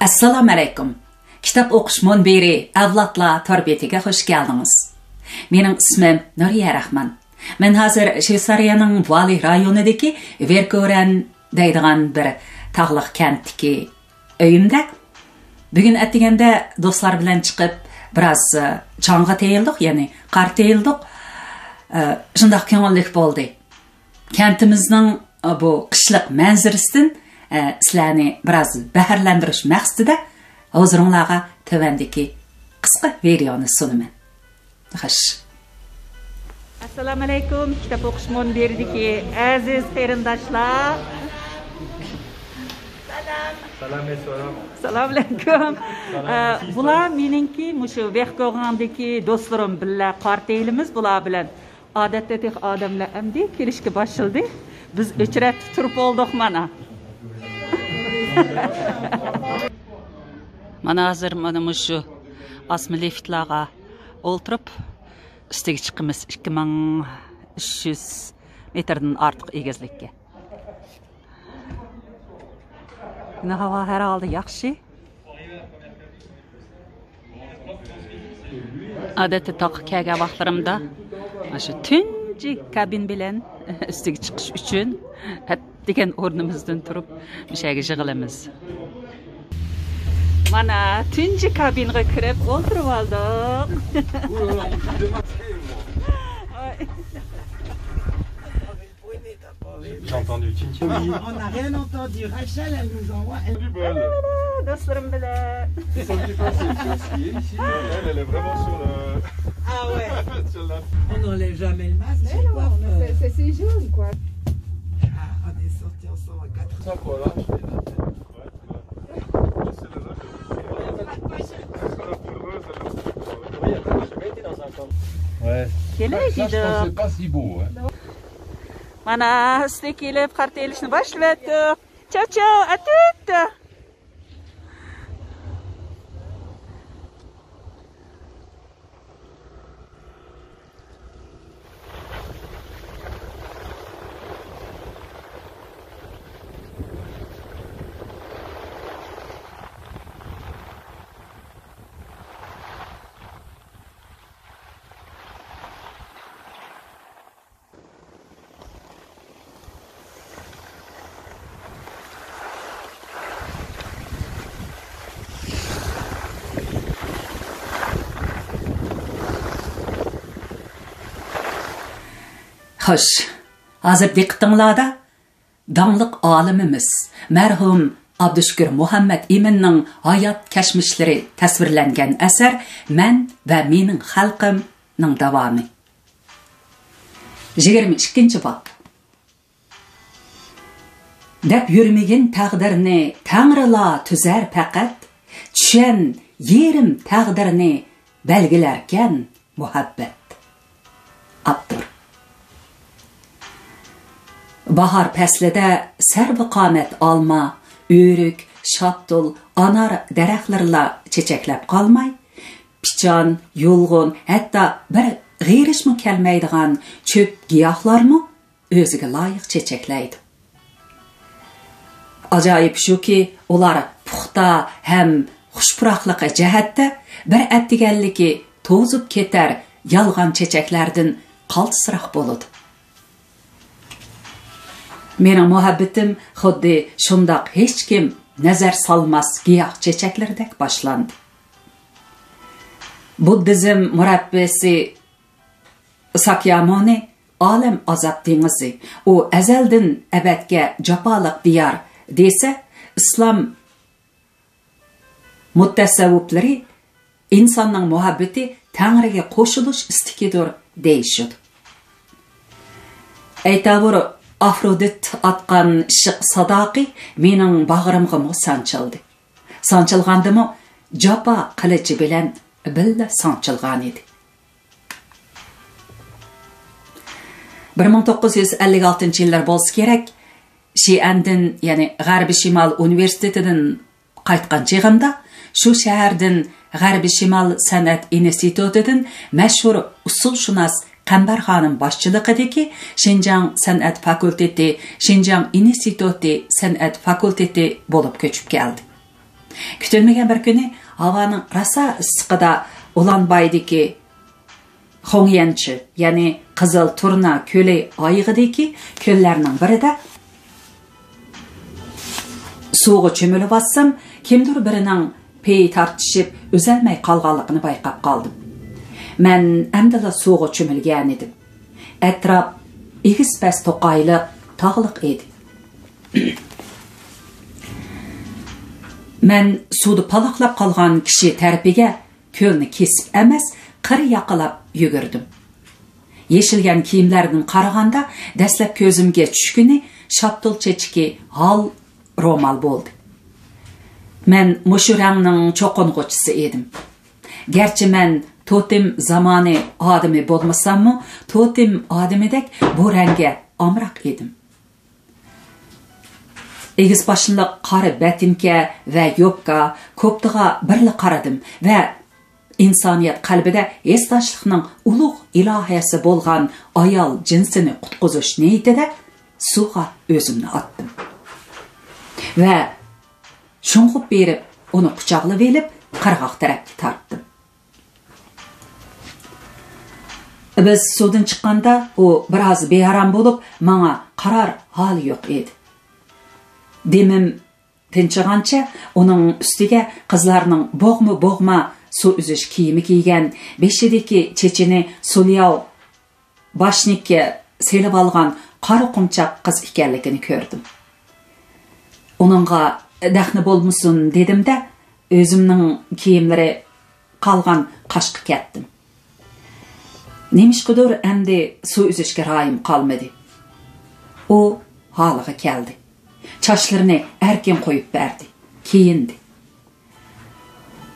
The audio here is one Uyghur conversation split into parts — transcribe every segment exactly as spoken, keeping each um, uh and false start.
ئەسسالامۇئەلەيكۇم. كىتاب ئوقۇش مۇنبىرى ئەۋلادلار تور بېتىگە خۇش كەلدىڭىز. مېنىڭ ئىسمىم نۇرىيە راخمان. مەن ھازىر شۋېتسارىيەنىڭ ۋالى رايونىدىكى ۋېركورەن دەيدىغان بىر تاغلىق كەنتتىكى ئۆيۈمدە. بۈگۈن ئەتىگەندە دوستلار بىلەن چىقىپ، بىراز، ئە، چاڭغا تېيىلدۇق، يەنى قار تېيىلدۇق. ئە، شۇنداق كۆڭۈللۈك بولدى. كەنتىمىزنىڭ، ئە، بۇ قىشلىق مەنزىرىسىدىن، ئە، سىلەرنى بىراز بەھرىلەندۈرۈش مەقسىتىدە ھۇزۇرۇڭلارغا تۆۋەندىكى قىسقا ۋىدېئونى سۇنىمەن. خوش. ئەسسالامۇئەلەيكۇم، كىتاب ئوقۇش مۇنبىرىدىكى ئەزىز قېرىنداشلار. سالام، سالام. سالام ئەلەيكۇم. سالام. ئە، بۇلار مېنىڭكى مۇشۇ ۋېخگوغاڭدىكى دوستلىرىم، بىللە قار تېيىلىمىز بۇلار بىلەن. ئادەتتە تېخى ئادەملەر ئەمدى كېلىشكە باشلىدى. بىز ئۆچرەتتە تۇرۇپ بولدۇق مانا. مانا ھازىر مانا مۇشۇ ئاسما لىفتلارغا ئولتۇرۇپ ئۈستىگە چىقىمىز، ئىككى مىڭ ئۈچ يۈز مېتىردىن ئارتۇق ئېگىزلىككە. بۈگۈن ھاۋا ھەر ھالدا ياخشى. ئادەتتە تاغقا كەلگەن ۋاقىتلىرىمدا مانا شۇ تۇنجى كابىن بىلەن ئۈستىگە چىقىش ئۈچۈن ئەتىگەن ئورنىمىزدىن تۇرۇپ مۇشۇ يەرگە يىغىلىمىز. مانا تۇنجى كابىنغا كىرىپ ئولتۇرۇپ ئالدۇق. J'ai entendu Tchin Tchin. On n'a rien entendu. Rachel, elle nous envoie. Elle... دوستلىرىم بىلەن. Ils sont venus passer ici, ici. Elle, elle est vraiment sur le... Ah ouais. Sur la... On n'enlève jamais le masque. Mais non, mais c'est, c'est six jours, quoi. Ah, on est sortis ensemble à quatre heures. Ça, quoi, là, je fais la fête. Ouais. كېلەي دېدۇق. مانا ئۈستىگە كېلىپ قار تېيىلىشنى باشلىۋەتتۇق. چاۋ چاۋ، ئەتۈتتە. خوش، ھازىر دىققىتىڭلاردا داڭلىق ئالىمىمىز، مەرھۇم ئابدۇشۈكۈر مۇھەممەت ئىمىننىڭ ھايات كەچمىشلىرى تەسۋىرلەنگەن ئەسەر مەن ۋە مېنىڭ خەلقىمنىڭ داۋامى. يىگىرمە ئىككىنچى باب. دەپ يۈرمىگىن تەقدىرنى تەڭرىلا تۈزەر پەقەت، چۈشەن يېرىم تەقدىرنى بەلگىلەركەن مۇھەببەت. ئاپتور. باھار پەسلىدە سەرۋىقامەت ئالما، ئۆرۈك، شاپتۇل، ئانار دەرەخلىرىلا چېچەكلەپ قالماي، پىچان، يۇلغۇن، ھەتتا بىر غېرىشمۇ كەلمەيدىغان چۆپ گىياھلارمۇ ئۆزىگە لايىق چېچەكلەيدۇ. ئاجايىپ شۇكى، ئۇلار پۇختا ھەم خۇش پۇراقلىقى جەھەتتە بىر ئەتىگەنلىكى توزۇپ كېتەر يالغان چېچەكلەردىن قالتىسراق بولىدۇ. مېنىڭ مۇھەببىتىم خۇددى شۇنداق ھېچكىم نەزەر سالماس گىياھ چېچەكلىرىدەك باشلاندى. بۇددىزم مۇرەببىسى ساكيامۇنى ئالەم ئازاب دېڭىزى، ئۇ ئەزەلدىن ئەبەدكە جاپالىق دىيار دېسە، ئىسلام مۇتەسەۋۋۇپلىرى ئىنساننىڭ مۇھەببىتى تەڭرىگە قوشۇلۇش ئىستىكىدۇر دېيىشىدۇ. ئەيتاۋۇر، ئافرودىت ئاتقان ئىشق ساداقى مېنىڭ باغرىمغىمۇ سانچىلدى. سانچىلغاندىمۇ جاپا قىلىچى بىلەن بىللە سانچىلغانىدى. بىر مىڭ توققۇز يۈز ئەللىك ئالتىنچى يىللار بولسا كېرەك، شىئەندىن، يەنى غەربىي شىمال ئۇنىۋېرسىتېتىدىن قايتقان چېغىمدا، شۇ شەھەردىن غەربىي شىمال سەنئەت ئىنستىتۇتىدىن مەشھۇر ئۇسسۇلشۇناس قەمبەر خانىم باشچىلىقىدىكى شىنجاڭ سەنئەت فاكۇلتېتى، شىنجاڭ ئىنستىتۇتى سەنئەت فاكۇلتېتى بولۇپ كۆچۈپ كەلدى. كۈتۈلمىگەن بىر كۈنى ھاۋانىڭ راسا ئىسسىقىدا ئۇلانبايدىكى خۇڭيەنچى، يەنى قىزىل تۇرنا كۆلى ئايىغىدىكى كۆللەرنىڭ بىرىدە سۇغا چۆمۈلۈۋاتسام، كىمدۇر بىرىنىڭ پېيى تارتىشىپ ئۈزەلمەي قالغانلىقىنى بايقاپ قالدىم. مەن ئەمدىلا سۇغا چۆمۈلگەنىدىم. ئەتراپ ئېگىز-پەس توقايلىق، تاغلىق ئىدى. مەن سۇدا پالاقلاپ قالغان كىشى تەرىپىگە كۆلنى كېسىپ ئەمەس، قىر ياقىلاپ يۈگۈردۈم. يېشىلگەن كىيىملەردىن قارىغاندا، دەسلەپ كۆزۈمگە چۈشكىنى شاپتۇل چېچىكى ھال رومال بولدى. مەن مۇشۇ رەڭنىڭ چوقۇنغۇچىسى ئىدىم. گەرچە مەن توتېم زامانى ئادىمى بولمىساممۇ، توتېم ئادىمىدەك بۇ رەڭگە ئامراق ئىدىم. ئېگىز پاشنىلىق قارا بەتىنكە ۋە يوپكا، كوپتىغا بىرلا قارىدىم ۋە ئىنسانىيەت قەلبىدە ھېسداشلىقنىڭ ئۇلۇغ ئىلاھەسى بولغان ئايال جىنسىنى قۇتقۇزۇش نىيىتىدە سۇغا ئۆزۈمنى ئاتتىم. ۋە شۇڭغۇپ بېرىپ، ئۇنى قۇچاقلىۋېلىپ، قىرغاق تەرەپكە تارتتىم. بىز سۇدىن چىققاندا، ئۇ بىر ئاز بىئارام بولۇپ، ماڭا قارار ھالى يوق ئىدى. دېمىم تىنچىغانچە، ئۇنىڭ ئۈستىگە قىزلارنىڭ بوغما-بوغما سۇ ئۈزۈش كىيىمى كىيگەن، بېشىدىكى چېچىنى سۇلياۋ باشنىككە سېلىۋالغان قارا قومچاق قىز ئىكەنلىكىنى كۆردۈم. ئۇنىڭغا دەخنى بولمىسۇن دېدىم-دە، ئۆزۈمنىڭ كىيىملىرى قالغان قاشقا كەتتىم. نېمىشقىدۇر ئەمدى سۇ ئۈزۈشكە رايىم قالمىدى. ئۇ ھالىغا كەلدى. چاچلىرىنى ئەركىن قويۇپ بەردى. كىيىندى.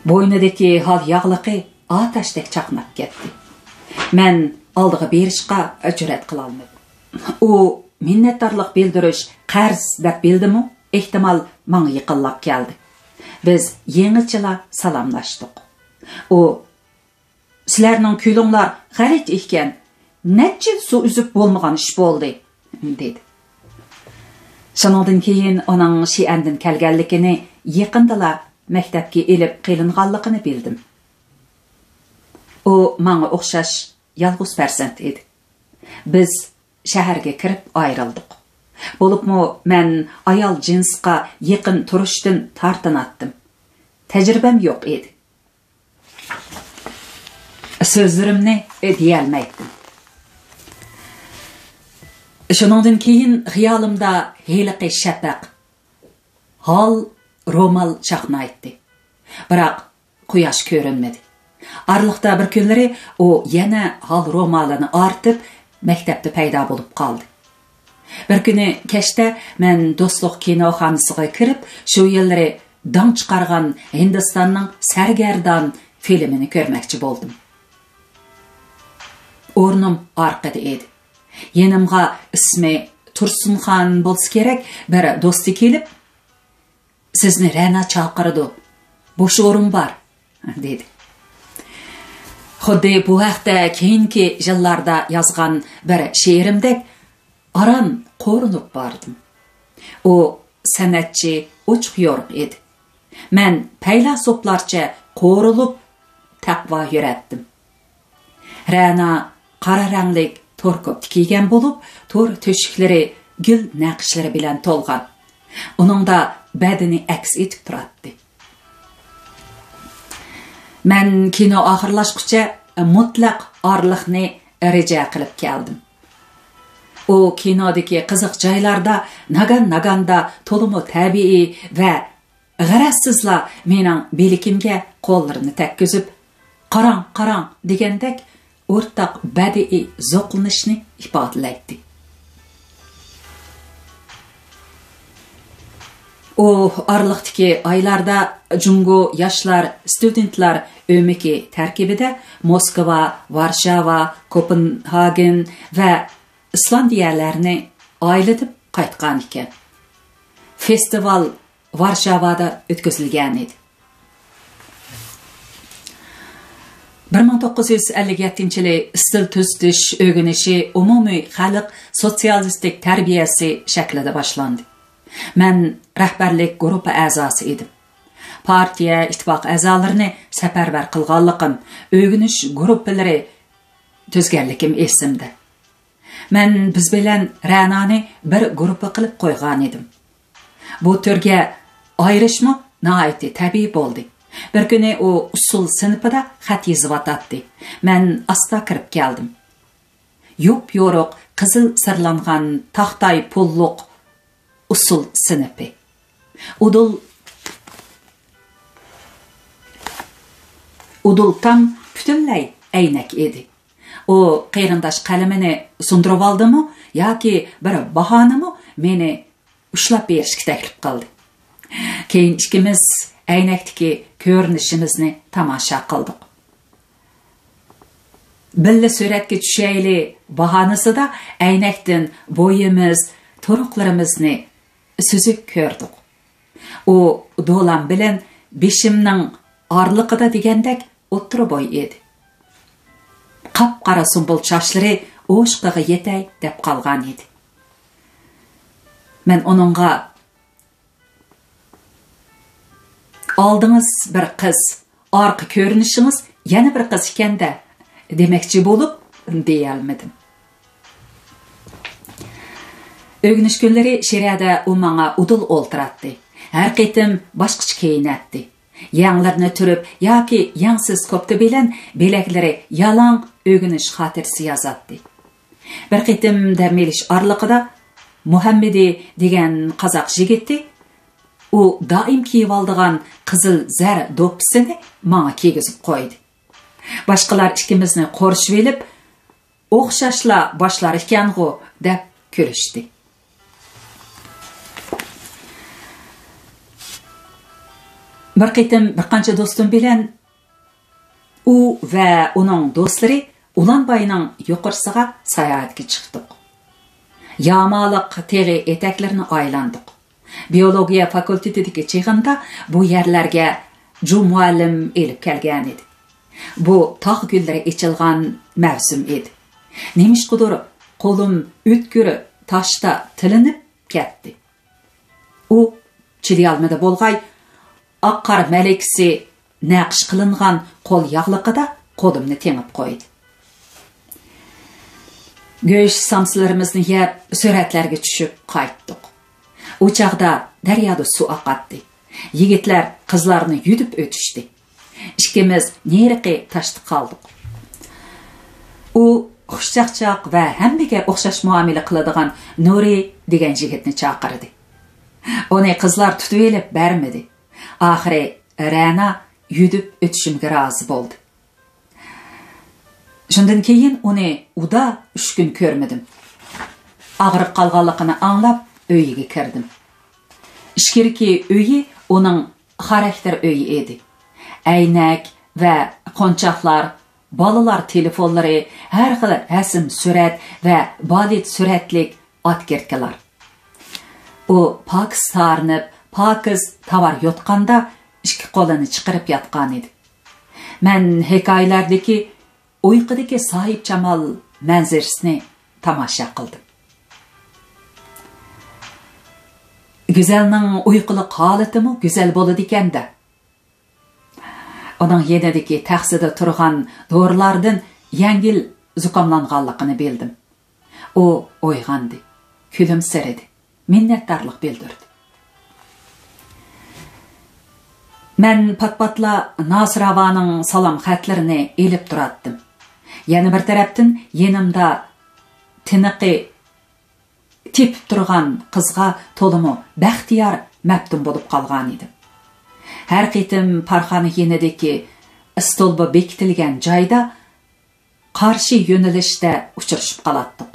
بوينىدىكى ھال ياغلىقى ئاتەشتەك چاقناپ كەتتى. مەن ئالدىغا بېرىشقا جۈرئەت قىلالمىدىم. ئۇ مىننەتدارلىق بىلدۈرۈش قەرز دەپ بىلدىمۇ، ئېھتىمال، ماڭا يېقىنلاپ كەلدى. بىز يېڭىچىلا سالاملاشتۇق. ئۇ، «سىلەرنىڭ كۆلۈڭلار غەلىتە ئىكەن، نەچچە يىل سۇ ئۈزۈپ بولمىغان ئىش بولدى» دېدى. شۇنىڭدىن كېيىن ئۇنىڭ شىئەندىن كەلگەنلىكىنى، يېقىندىلا مەكتەپكە ئېلىپ قېلىنغانلىقىنى بىلدىم. ئۇ ماڭا ئوخشاش يالغۇز پەرزەنت ئىدى. بىز شەھەرگە كىرىپ ئايرىلدۇق. بولۇپمۇ مەن ئايال جىنسقا يېقىن تۇرۇشتىن تارتىناتتىم. تەجرىبەم يوق ئىدى. سۆزلىرىمنى دېيەلمەيتتىم. شۇنىڭدىن كېيىن خىيالىمدا ھېلىقى شەپەق، ھال رومال چاقنايتتى. بىراق، قۇياش كۆرۈنمىدى. ئارىلىقتا بىر كۈنلىرى ئۇ يەنە ھال رومالىنى ئارتىپ، مەكتەپتە پەيدا بولۇپ قالدى. بىر كۈنى كەچتە مەن دوستلۇق كىنوخانىسىغا كىرىپ، شۇ يىللىرى داڭ چىقارغان ھىندىستاننىڭ سەرگەردان فىلىمىنى كۆرمەكچى بولدۇم. ئورنۇم ئارقىدا ئىدى. يېنىمغا ئىسمى تۇرسۇنخان بولسا كېرەك، بىر دوستى كېلىپ، «سىزنى رەنا چاقىرىدۇ، بوش ئورۇن بار» دېدى. خۇددى بۇ ھەقتە كېيىنكى يىللاردا يازغان بىر شېئىرىمدەك، ئاران قورۇنۇپ باردىم. ئۇ سەنئەتچى، ئوچۇق يورۇق ئىدى. مەن پەيلاسوپلارچە قورۇلۇپ، تەقۋا يۈرەتتىم. رەنا قارا رەڭلىك تور كوپتا كىيگەن بولۇپ، تور تۆشۈكلىرى گۈل نەقىشلىرى بىلەن تولغان. ئۇنىڭدا بەدىنى ئەكس ئېتىپ تۇراتتى. مەن كىنو ئاخىرلاشقۇچە مۇتلەق ئارىلىقنى رېجە قىلىپ كەلدىم. ئۇ كىنودىكى قىزىق جايلاردا ناگان-ناگاندا تولىمۇ تەبىئىي ۋە غەرەزسىزلا مېنىڭ بىلىكىمگە قوللىرىنى تەگكۈزۈپ، «قاراڭ، قاراڭ» دېگەندەك ئورتاق بەدىئىي زوقلىنىشنى ئىپادىلەيتتى. ئۇ ئارىلىقتىكى ئايلاردا جۇڭگو ياشلار ستۇدېنتلار ئۆمىكى تەركىبىدە موسكۋا، ۋارشاۋا، كوپېنھاگېن ۋە ئىسلاندىيەلەرنى ئايلىتىپ قايتقان ئىكەن. فېستىۋال ۋارشاۋادا ئۆتكۈزۈلگەن ئىدى. بىر مىڭ توققۇز يۈز ئەللىك يەتتىنچى يىلى ئىستىل تۈزىتىش ئۆگىنىشى ئومۇمىي خەلق سوتسىيالىستىك تەربىيەسى شەكلىدە باشلاندى. مەن رەھبەرلىك گۇرۇپپا ئەزاسى ئىدىم. پارتىيە، ئىتتىپاق ئەزالىرىنى سەپەرۋەر قىلغانلىقىم، ئۆگىنىش گۇرۇپپىلىرى تۈزگەنلىكىم ئېسىمدە. مەن بىز بىلەن رەنانى بىر گۇرۇپپا قىلىپ قويغانىدىم. بۇ تۈرگە ئايرىشمۇ ناھايىتى تەبىئىي بولدى. بىر كۈنى ئۇ ئۇسسۇل سىنىپىدا خەت يېزىۋاتاتتى. مەن ئاستا كىرىپ كەلدىم. يوپيورۇق، قىزىل سىرلانغان تاختاي پۇللۇق ئۇسسۇل سىنىپى. ئۇدۇل، ئۇدۇل تام پۈتۈنلەي ئەينەك ئىدى. ئۇ قېرىنداش قەلىمىنى سۇندۇرۇۋالدىمۇ ياكى بىر باھانىمۇ مېنى ئۇشلاپ بېرىشكە تەكلىپ قىلدى. كېيىن ئىككىمىز ئەينەكتىكى كۆرۈنۈشىمىزنى تاماشا قىلدۇق. بىللە سۈرەتكە چۈشەيلى باھانىسىدا ئەينەكتىن بويىمىز، تۇرۇقلىرىمىزنى سۈزۈك كۆردۇق. ئۇ دولان بىلەن بېشىمنىڭ ئارىلىقىدا دېگەندەك ئوتتۇرا بوي ئىدى. قاپقارا سۇمبۇل چاچلىرى ئوشۇقىغا يېتەي دەپ قالغان ئىدى. مەن ئۇنىڭغا، «ئالدىڭىز بىر قىز، ئارقا كۆرۈنۈشىڭىز يەنە بىر قىز ئىكەن-دە» دېمەكچى بولۇپ، دېيەلمىدىم. ئۆگىنىش كۈنلىرى شىرەدە ئۇ ماڭا ئۇدۇل ئولتۇراتتى. ھەر قېتىم باشقىچە كىيىنەتتى. يەڭلىرىنى تۈرۈپ ياكى يەڭسىز كوپتا بىلەن بىلەكلىرى يالاڭ ئۆگىنىش خاتىرىسى يازاتتى. بىر قېتىم دەم ئېلىش ئارىلىقىدا مۇھەممىدى دېگەن قازاق يىگىتى ئۇ دائىم كىيىۋالىدىغان قىزىل زەر دوپپىسىنى ماڭا كىيگۈزۈپ قويدى. باشقىلار ئىككىمىزنى قورشىۋېلىپ، «ئوخشاشلا باشلار ئىكەنغۇ» دەپ كۈلۈشتى. بىر قېتىم بىر قانچە دوستۇم بىلەن ئۇ ۋە ئۇنىڭ دوستلىرى ئۇلانباينىڭ يۇقىرىسىغا ساياھەتكە چىقتۇق. يامالىق تېغى ئېتەكلىرىنى ئايلاندۇق. بىيولوگىيە فاكۇلتېتىدىكى چېغىمدا بۇ يەرلەرگە جۇ مۇئەللىم ئېلىپ كەلگەنىدى. بۇ تاغ گۈللىرى ئېچىلغان مەۋسۇم ئىدى. نېمىشقىدۇر قولۇم ئۆتكۈر تاشتا تىلىنىپ كەتتى. ئۇ چىدىيالمىدى بولغاي، ئاق قار مەلىكىسى نەقىش قىلىنغان قول ياغلىقىدا قولۇمنى تېڭىپ قويدى. گۆش سامسىلىرىمىزنى يەپ، سۈرەتلەرگە چۈشۈپ قايتتۇق. ئۇ چاغدا دەريادا سۇ ئاقاتتى. يىگىتلەر قىزلارنى يۈدۈپ ئۆتۈشتى. ئىككىمىز نېرىقى تاشتا قالدۇق. ئۇ خۇشچاقچاق ۋە ھەممىگە ئوخشاش مۇئامىلە قىلىدىغان نۇرى دېگەن يىگىتنى چاقىردى. ئۇنى قىزلار تۇتۇۋېلىپ بەرمىدى. ئاخىرى رەنا يۈدۈپ ئۆتۈشۈمگە رازى بولدى. شۇندىن كېيىن ئۇنى ئۇدا ئۈچ كۈن كۆرمىدىم. ئاغرىپ قالغانلىقىنى ئاڭلاپ ئۆيىگە كىردىم. ئىچكىرىكى ئۆيى ئۇنىڭ خاراكتېر ئۆيى ئىدى. ئەينەك ۋە قونچاقلار، بالىلار تېلېفونلىرى، ھەر خىل رەسىم سۈرەت ۋە بالېت سۈرەتلىك ئاتكىرتكىلار. ئۇ پاكىز تارىنىپ، پاكىز تاۋار يوتقاندا ئىككى قولىنى چىقىرىپ ياتقانىدى. مەن ھېكايىلەردىكى ئۇيقۇدىكى ساھىبجامال مەنزىرىسىنى تاماشا قىلدىم. گۈزەلنىڭ ئۇيقۇلۇق ھالىتىمۇ گۈزەل بولىدىكەن-دە. ئۇنىڭ يېنىدىكى تەخسىدە تۇرغان دورىلاردىن يەڭگىل زۇكاملانغانلىقىنى بىلدىم. ئۇ ئويغاندى، كۈلۈمسىرىدى، مىننەتدارلىق بىلدۈردى. مەن پات-پاتلا ناسىراۋانىڭ سالام خەتلىرىنى ئېلىپ تۇراتتىم. يەنە بىر تەرەپتىن يېنىمدا تىنىقى تېپىپ تۇرغان قىزغا تولىمۇ بەختىيار مەپتۇن بولۇپ قالغانىدىم. ھەر قېتىم پارخانا يېنىدىكى ئىستولبا بېكىتىلگەن جايدا قارشى يۆنىلىشتە ئۇچرىشىپ قالاتتۇق.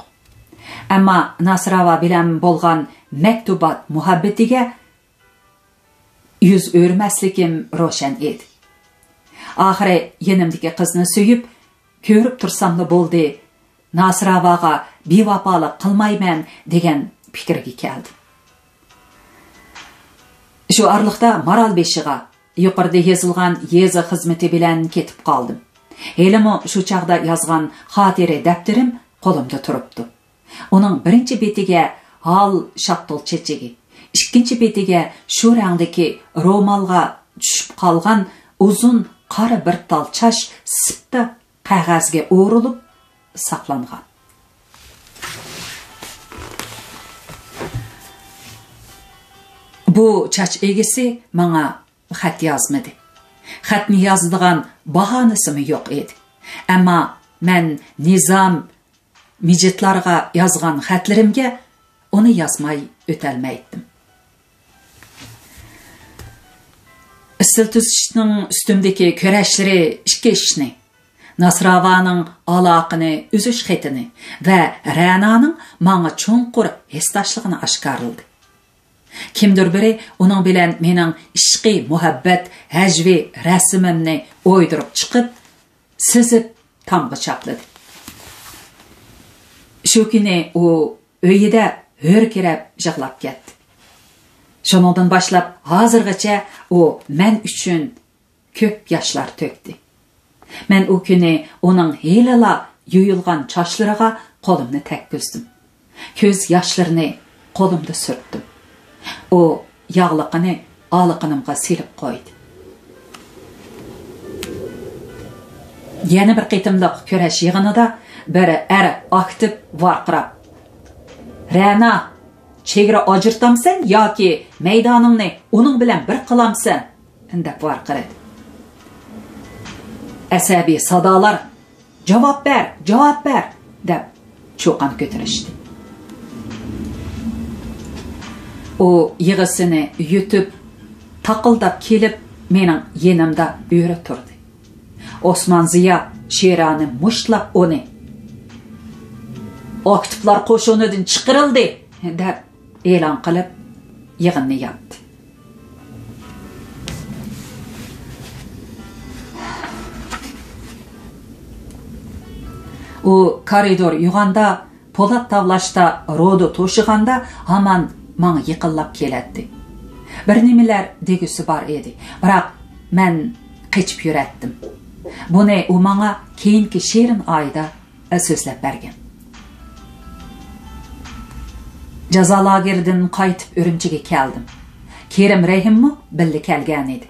ئەمما ناسىراۋا بىلەن بولغان مەكتۇبات مۇھەببىتىگە يۈز ئۆرۈمەسلىكىم روشەن ئىدى. ئاخىرى يېنىمدىكى قىزنى سۆيۈپ، كۆرۈپ تۇرساملا بولدى، ناسىراۋاغا بىۋاپالىق قىلمايمەن دېگەن پىكىرگە كەلدىم. شۇ ئارىلىقتا مارالبېشىغا يۇقىرىدا يېزىلغان يېزا خىزمىتى بىلەن كېتىپ قالدىم. ھېلىمۇ شۇ چاغدا يازغان خاتىرە دەپتىرىم قولۇمدا تۇرۇپتۇ. ئۇنىڭ بىرىنچى بېتىگە ھال شاپتۇل چېچىكى، ئىككىنچى بېتىگە شۇ رەڭدىكى رومالغا چۈشۈپ قالغان ئۇزۇن قارا بىر تال چاچ سىپتا قەغەزگە ئورۇلۇپ ساقلانغان. بۇ چاچ ئىگىسى ماڭا خەت يازمىدى. خەتنى يازىدىغان باھانىسىمۇ يوق ئىدى. ئەمما مەن نىزام مىجىتلارغا يازغان خەتلىرىمگە ئۇنى يازماي ئۆتەلمەيتتىم. ئىستىل تۈزىتىشنىڭ ئۈستۈمدىكى كۈرەشلىرى ئىككى ئىشنى، ناسراۋانىڭ ئالاقىنى ئۈزۈش خېتىنى ۋە رەنانىڭ ماڭا چوڭقۇر ھېسداشلىقىنى ئاشكارىلىدى. كىمدۇر بىرى ئۇنىڭ بىلەن مېنىڭ ئىشقىي مۇھەببەت ھەجۋىي رەسىمىمنى ئويدۇرۇپ چىقىپ، سىزىپ تامغا چاپلىدى. شۇ كۈنى ئۇ ئۆيىدە ھۆركىرەپ يىغلاپ كەتتى. شۇنىڭدىن باشلاپ ھازىرغىچە ئۇ مەن ئۈچۈن كۆپ ياشلار تۆكتى. مەن ئۇ كۈنى ئۇنىڭ ھېلىلا يۇيۇلغان چاچلىرىغا قولۇمنى تەگكۈزدۈم. كۆز ياشلىرىنى قولۇمدا سۈرتتۈم. ئۇ ياغلىقىنى ئالىقىنىمغا سېلىپ قويدى. يەنە بىر قېتىملىق كۈرەش يىغىنىدا بىر ئەر ئاكتىپ ۋارقىراپ، «رەنا، چېگرا ئاجرىتامسەن ياكى مەيدانىڭنى ئۇنىڭ بىلەن بىر قىلامسەن؟» دەپ ۋارقىرىدى. ئەسەبىي سادالار، «جاۋاب بەر، جاۋاب بەر!» دەپ چۇقان كۆتۈرۈشتى. ئۇ يىغىسىنى يۇتۇپ، تاقىلداپ كېلىپ، مېنىڭ يېنىمدا ئۆرە تۇردى. ئوسمان زىيا شېرانى مۇشتلاپ ئۇنى، «ئاكتىپلار قوشۇنىدىن چىقىرىلدى!» دەپ ئېلان قىلىپ، يىغىننى ياپتى. ئۇ كارىدور يوغاندا، پولات تاۋلاشتا رودو توشۇغاندا ھامان ماڭا يېقىنلاپ كېلەتتى. بىر نېمىلەر دېگۈسى بار ئىدى، بىراق مەن قېچىپ يۈرەتتىم. بۇنى ئۇ ماڭا كېيىنكى شېرىن ئايدا سۆزلەپ بەرگەن. جازا لاگېرىدىن قايتىپ ئۈرۈمچىگە كەلدىم. كېرىم رەھىممۇ بىللە كەلگەن ئىدى.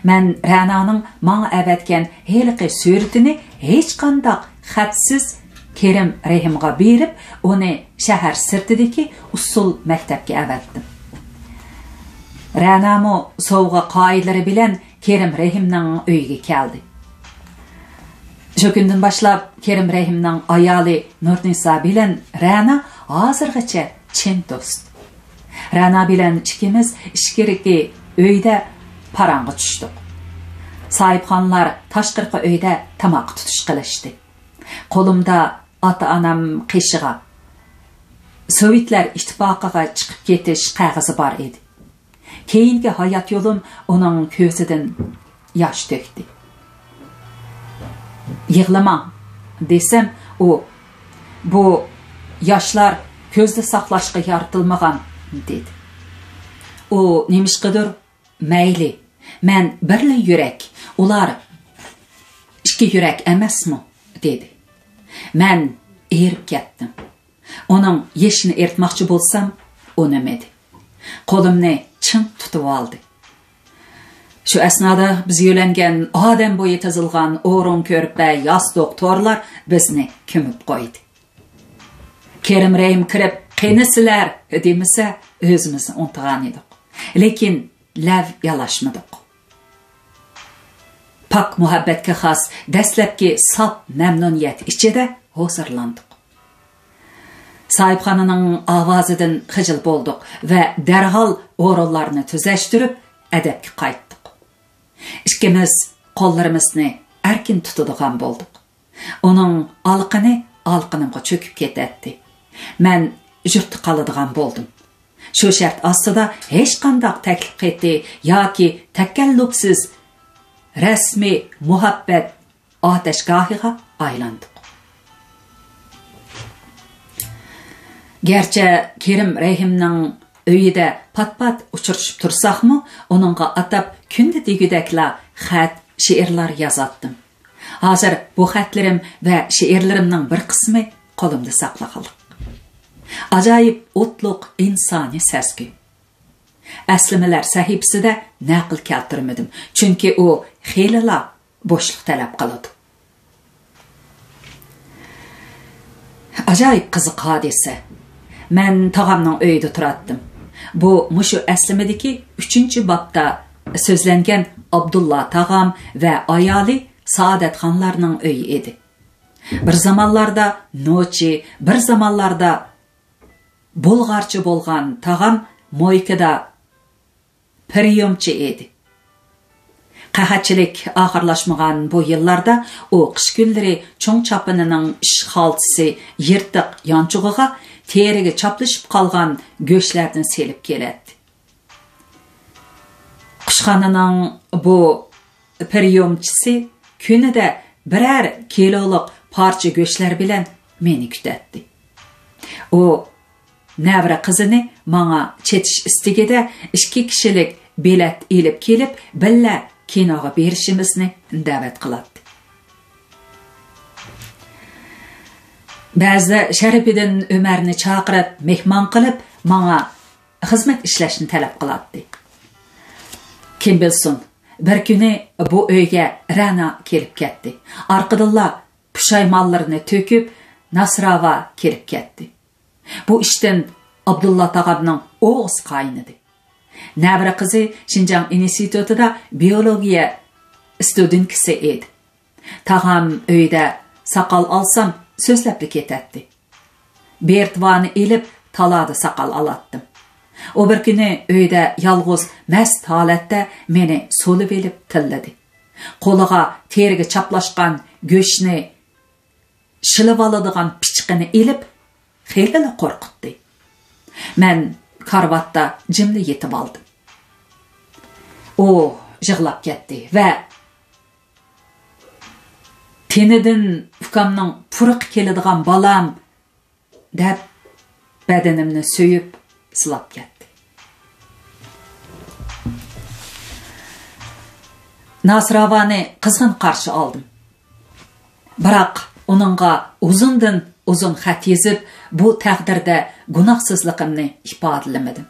مەن رەنانىڭ ماڭا ئەۋەتكەن ھېلىقى سۈرىتىنى ھېچقانداق خەتسىز كېرىم رەھىمغا بېرىپ، ئۇنى شەھەر سىرتىدىكى ئۇسسۇل مەكتەپكە ئەۋەتتىم. رەنامۇ سوۋغا قائىدىلىرى بىلەن كېرىم رەھىمنىڭ ئۆيىگە كەلدى. شۇ كۈندىن باشلاپ كېرىم رەھىمنىڭ ئايالى نۇرنىسا بىلەن رەنا ھازىرغىچە چىن دوست. رەنا بىلەن ئىككىمىز ئىچكىرىكى ئۆيدە پاراڭغا چۈشتۇق. ساھىبخانلار تاشقىرىقى ئۆيدە تاماق تۇتۇش قىلىشتى. قولۇمدا ئاتا-ئانام قېشىغا سوۋېتلار ئىتتىپاقىغا چىقىپ كېتىش قەغىزى بار ئىدى. كېيىنكى ھايات يولۇم ئۇنىڭ كۆزىدىن ياش تۆكتى. «يىغلىماڭ» دېسەم، ئۇ، «بۇ ياشلار كۆزدە ساقلاشقا يارىتىلمىغان» دېدى. ئۇ نېمىشقىدۇر، «مەيلى، مەن بىرلا يۈرەك، ئۇلار ئىككى يۈرەك ئەمەسمۇ؟» دېدى. مەن ئېرىپ كەتتىم. ئۇنىڭ يېشىنى ئېرىتماقچى بولسام، ئۇنىمىدى. قولۇمنى چىڭ تۇتۇۋالدى. شۇ ئەسنادا بىز يۆلەنگەن ئادەم بويى تىزىلغان ئورۇن، كۆرپە، ياستۇق، تورلار بىزنى كۆمۈپ قويدى. كېرىم رەھىم كىرىپ، «قېنى سىلەر؟» دېمىسە، ئۆزىمىزنى ئۇنتۇغان ئىدۇق. لېكىن لەۋ يالاشمىدۇق. پاك مۇھەببەتكە خاس دەسلەپكى ساپ مەمنۇنىيەت ئىچىدە ھۇزۇرلاندۇق. ساھىبخانىنىڭ ئاۋازىدىن خىجىل بولدۇق ۋە دەرھال ئورۇنلارنى تۈزەشتۈرۈپ، ئەدەپكە قايتتۇق. ئىككىمىز قوللىرىمىزنى ئەركىن تۇتىدىغان بولدۇق. ئۇنىڭ ئالىقىنى ئالىقىنىمغا چۆكۈپ كېتەتتى. مەن يۇرتتا قالىدىغان بولدۇم. شۇ شەرت ئاستىدا ھېچقانداق تەكلىپ خېتى ياكى تەكەللۇپسىز رەسمىي مۇھەببەت ئاتەشگاھىغا ئايلاندۇق. گەرچە كېرىم رەھىمنىڭ ئۆيىدە پات-پات ئۇچرىشىپ تۇرساقمۇ، ئۇنىڭغا ئاتاپ كۈندە دېگۈدەكلا خەت، شېئىرلار يازاتتىم. ھازىر بۇ خەتلىرىم ۋە شېئىرلىرىمنىڭ بىر قىسمى قولۇمدا ساقلىقلىق. ئاجايىپ ئوتلۇق ئىنسانىي سەزگۈ. ئەسلىمىلەر سەھىپىسىدە نەقىل كەلتۈرمىدىم، چۈنكى ئۇ خېلىلا بوشلۇق تەلەپ قىلىدۇ. ئاجايىپ قىزىق ھادىسە. مەن تاغامنىڭ ئۆيىدە تۇراتتىم. بۇ مۇشۇ ئەسلىمىدىكى ئۈچىنچى بابتا سۆزلەنگەن ئابدۇللا تاغام ۋە ئايالى سائادەتخانلارنىڭ ئۆيى ئىدى. بىر زامانلاردا نوچى، بىر زامانلاردا بۇلغارچە بولغان تاغام مويكىدا پرىيومچى ئىدى. قەھەتچىلىك ئاخىرلاشمىغان بۇ يىللاردا ئۇ قىش كۈنلىرى چوڭ چاپىنىنىڭ ئىش خالتىسى يىرتىق يانچۇقىغا تېرىگە چاپلىشىپ قالغان گۆشلەرنى سېلىپ كېلەتتى. قۇشخانىنىڭ بۇ پرىيومچىسى كۈنىدە بىرەر كىلولۇق پارچە گۆشلەر بىلەن مېنى كۈتەتتى. ئۇ نەۋرە قىزىنى ماڭا چېتىش ئىستىكىدە ئىككى كىشىلىك بېلەت ئېلىپ كېلىپ، بىللە كىنوغا بېرىشىمىزنى دەۋەت قىلاتتى. بەزىدە شەرىپىدىن ئۆمەرنى چاقىرىپ، مېھمان قىلىپ، ماڭا خىزمەت ئىشلەشنى تەلەپ قىلاتتى. كىم بىلسۇن، بىر كۈنى بۇ ئۆيگە رەنا كېلىپ كەتتى. ئارقىدىنلا پۇشايمانلىرىنى تۆكۈپ، ناسراۋا كېلىپ كەتتى. بۇ ئىشتىن ئابدۇللا تاغامنىڭ ئوغىسى قاينىدى. نەۋرە قىزى شىنجاڭ ئىنستىتۇتىدا بىيولوگىيە ستۇدېنتكىسى ئىدى. تاغام ئۆيدە ساقال ئالسام سۆزلەپلا كېتەتتى. بېرتۋانى ئېلىپ تالادا ساقال ئالاتتىم. ئۇ بىر كۈنى ئۆيدە يالغۇز مەست ھالەتتە مېنى سولىۋېلىپ تىللىدى. قولىغا تېرىگە چاپلاشقان گۆشنى شىلىۋالىدىغان پىچىقىنى ئېلىپ، خېلىلا قورقۇتتى. مەن كارىۋاتتا جىملا يېتىۋالدىم. ئۇ يىغلاپ كەتتى ۋە تېنىدىن «ئۇكامنىڭ پۇرىقى كېلىدىغان بالام» دەپ، بەدىنىمنى سۆيۈپ سىلاپ كەتتى. ناسىراۋانى قىزغىن قارشى ئالدىم. بىراق ئۇنىڭغا ئۇزۇندىن ئۇزۇن خەت يېزىپ، بۇ تەقدىردە گۇناھسىزلىقىمنى ئىپادىلىمىدىم.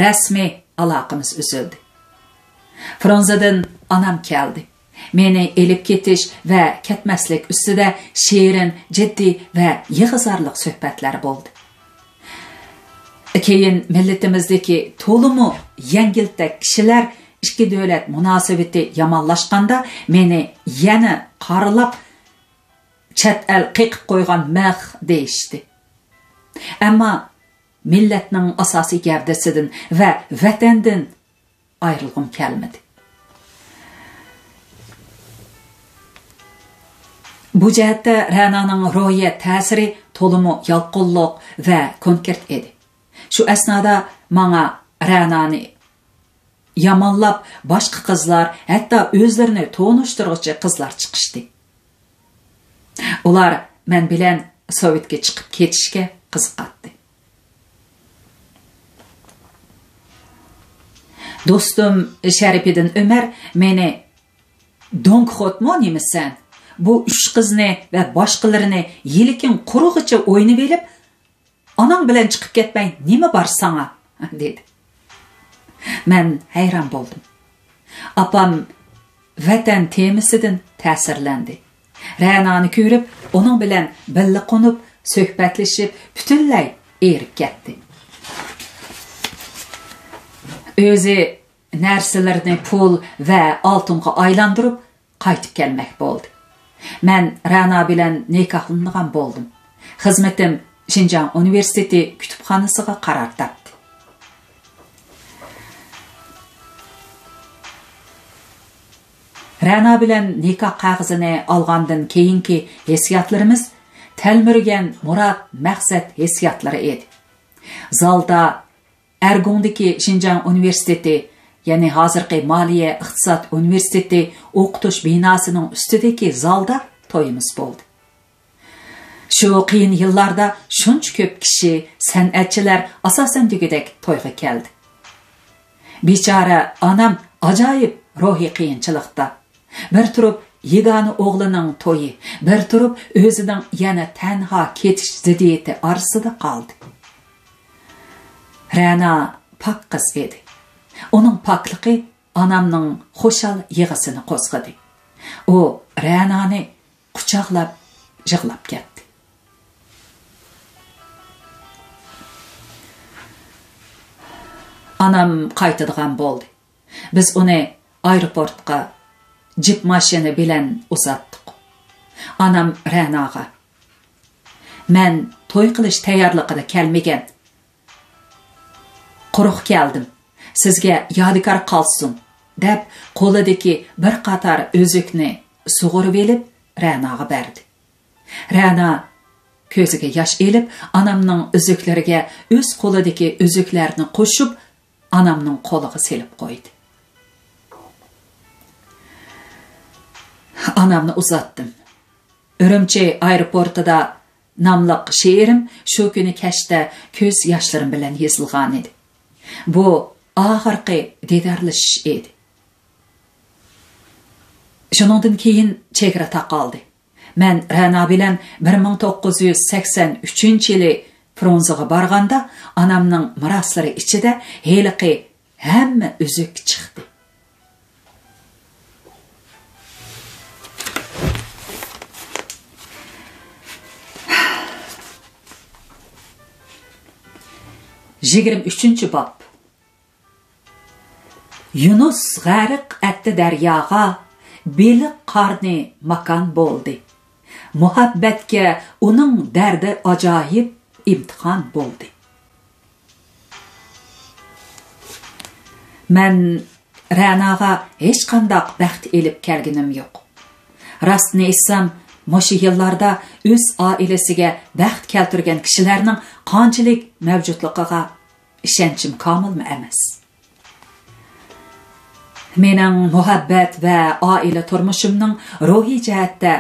رەسمىي ئالاقىمىز ئۈزۈلدى. فرونزېدىن ئانام كەلدى. مېنى ئېلىپ كېتىش ۋە كەتمەسلىك ئۈستىدە شېرىن، جىددىي ۋە يىغا-زارلىق سۆھبەتلەر بولدى. كېيىن مىللىتىمىزدىكى تولىمۇ يەڭگىلتەك كىشىلەر ئىككى دۆلەت مۇناسىۋىتى يامانلاشقاندا مېنى يەنە قارىلاپ، «چەت ئەل قېقىپ قويغان مىخ» دېيىشتى. ئەمما مىللەتنىڭ ئاساسىي گەۋدىسىدىن ۋە ۋەتەندىن ئايرىلغۇم كەلمىدى. بۇ جەھەتتە رەنانىڭ روھىيەت تەسىرى تولىمۇ يالقۇنلۇق ۋە كونكرېت ئىدى. شۇ ئەسنادا ماڭا رەنانى يامانلاپ، باشقا قىزلار، ھەتتا ئۆزلىرىنى تونۇشتۇرغۇچى قىزلار چىقىشتى. ئۇلار مەن بىلەن سوۋېتكە چىقىپ كېتىشكە قىزىقاتتى. دوستۇم شەرىپىدىن ئۆمەر مېنى «دون كىخوتمۇ نېمىسەن؟ بۇ ئۈچ قىزنى ۋە باشقىلىرىنى يىلىكىڭ قۇرۇغىچە ئوينىۋېلىپ، ئاناڭ بىلەن چىقىپ كەتمەي نېمە بار ساڭا؟» دېدى. مەن ھەيران بولدۇم. ئاپام ۋەتەن تېمىسىدىن تەسىرلەندى. رەنانى كۆرۈپ، ئۇنىڭ بىلەن بىللە قونۇپ، سۆھبەتلىشىپ، پۈتۈنلەي ئېرىپ كەتتى. ئۆزى نەرسىلىرىنى پۇل ۋە ئالتۇنغا ئايلاندۇرۇپ، قايتىپ كەلمەك بولدى. مەن رەنا بىلەن نىكاھلىنىدىغان بولدۇم. خىزمىتىم شىنجاڭ ئۇنىۋېرسىتېتى كۇتۇپخانىسىغا قارار تاپتى. رەنا بىلەن نىكاھ قەغىزىنى ئالغاندىن كېيىنكى ھېسسىياتلىرىمىز تەلمۈرگەن مۇراد، مەقسەت ھېسسىياتلىرى ئىدى. زالدا ئەرگۇڭدىكى شىنجاڭ ئۇنىۋېرسىتېتى، يەنى ھازىرقى مالىيە ئىقتىساد ئۇنىۋېرسىتېتى ئوقۇتۇش بىناسىنىڭ ئۈستىدىكى زالدا تويىمىز بولدى. شۇ قىيىن يىللاردا شۇنچە كۆپ كىشى، سەنئەتچىلەر ئاساسەن دېگۈدەك تويغا كەلدى. بىچارە ئانام ئاجايىپ روھىي قىيىنچىلىقتا. بىر تۇرۇپ يېگانە ئوغلىنىڭ تويى، بىر تۇرۇپ ئۆزىنىڭ يەنە تەنھا كېتىش زىددىيىتى ئارىسىدا قالدى. رەنا پاك قىز ئىدى. ئۇنىڭ پاكلىقى ئانامنىڭ خۇشال يىغىسىنى قوزغىدى. ئۇ رەنانى قۇچاقلاپ يىغلاپ كەتتى. ئانام قايتىدىغان بولدى. بىز ئۇنى ئايروپورتقا جىپ ماشىنا بىلەن ئۇزاتتۇق. ئانام رەناغا، «مەن توي قىلىش تەييارلىقىدا كەلمىگەن، قۇرۇق كەلدىم، سىزگە يادىكار قالسۇن» دەپ، قولىدىكى بىر قاتار ئۈزۈكنى سۇغۇرۇۋېلىپ، رەناغا بەردى. رەنا كۆزىگە ياش ئېلىپ، ئانامنىڭ ئۈزۈكلىرىگە ئۆز قولىدىكى ئۈزۈكلەرنى قوشۇپ، ئانامنىڭ قولىغا سېلىپ قويدى. ئانامنى ئۇزاتتىم. «ئۈرۈمچى ئايروپورتىدا» ناملىق شېئىرىم شۇ كۈنى كەچتە كۆز ياشلىرىم بىلەن يېزىلغانىدى. بۇ ئاخىرقى دىدارلىشىش ئىدى. شۇنىڭدىن كېيىن چېگرا تاقالدى. مەن رەنا بىلەن بىر مىڭ توققۇز يۈز سەكسەن ئۈچىنچى يىلى فرۇنزېغا بارغاندا، ئانامنىڭ مىراسلىرى ئىچىدە ھېلىقى ھەممە ئۈزۈك چىقتى. يىگىرمە ئۈچىنچى باب. يۇنۇس غەرق ئەتتى دەرياغا، بېلىق قارنى ماكان بولدى. مۇھەببەتكە ئۇنىڭ دەردى ئاجايىپ ئىمتىھان بولدى. مەن رەناغا ھېچقانداق بەخت ئېلىپ كەلگىنىم يوق. راستىنى ئېيتسام، مۇشۇ يىللاردا ئۆز ئائىلىسىگە بەخت كەلتۈرگەن كىشىلەرنىڭ قانچىلىك مەۋجۇتلۇقىغا ئىشەنچىم كامىلمۇ ئەمەس. مېنىڭ مۇھەببەت ۋە ئائىلە تۇرمۇشۇمنىڭ روھىي جەھەتتە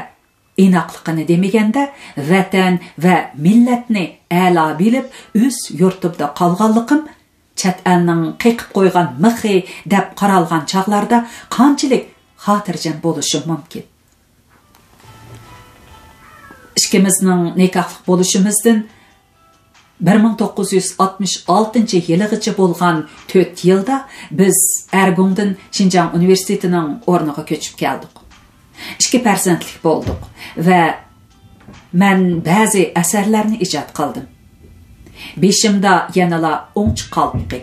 ئىناقلىقىنى دېمىگەندە، ۋەتەن ۋە مىللەتنى ئەلا بىلىپ، ئۆز يۇرتۇمدا قالغانلىقىم، چەت ئەلنىڭ قېقىپ قويغان مىخى دەپ قارالغان چاغلاردا قانچىلىك خاتىرجەم بولۇشۇم مۇمكىن. ئىككىمىزنىڭ نىكاھلىق بولۇشىمىزدىن بىر مىڭ توققۇز يۈز ئاتمىش ئالتىنچى يىلىغىچە بولغان تۆت يىلدا بىز ئەرگۇڭدىن شىنجاڭ ئۇنىۋېرسىتېتىنىڭ ئورنىغا كۆچۈپ كەلدۇق. ئىككى پەرزەنتلىك بولدۇق ۋە مەن بەزى ئەسەرلەرنى ئىجاد قىلدىم. بېشىمدا يەنىلا ئوڭچە قالپىقى.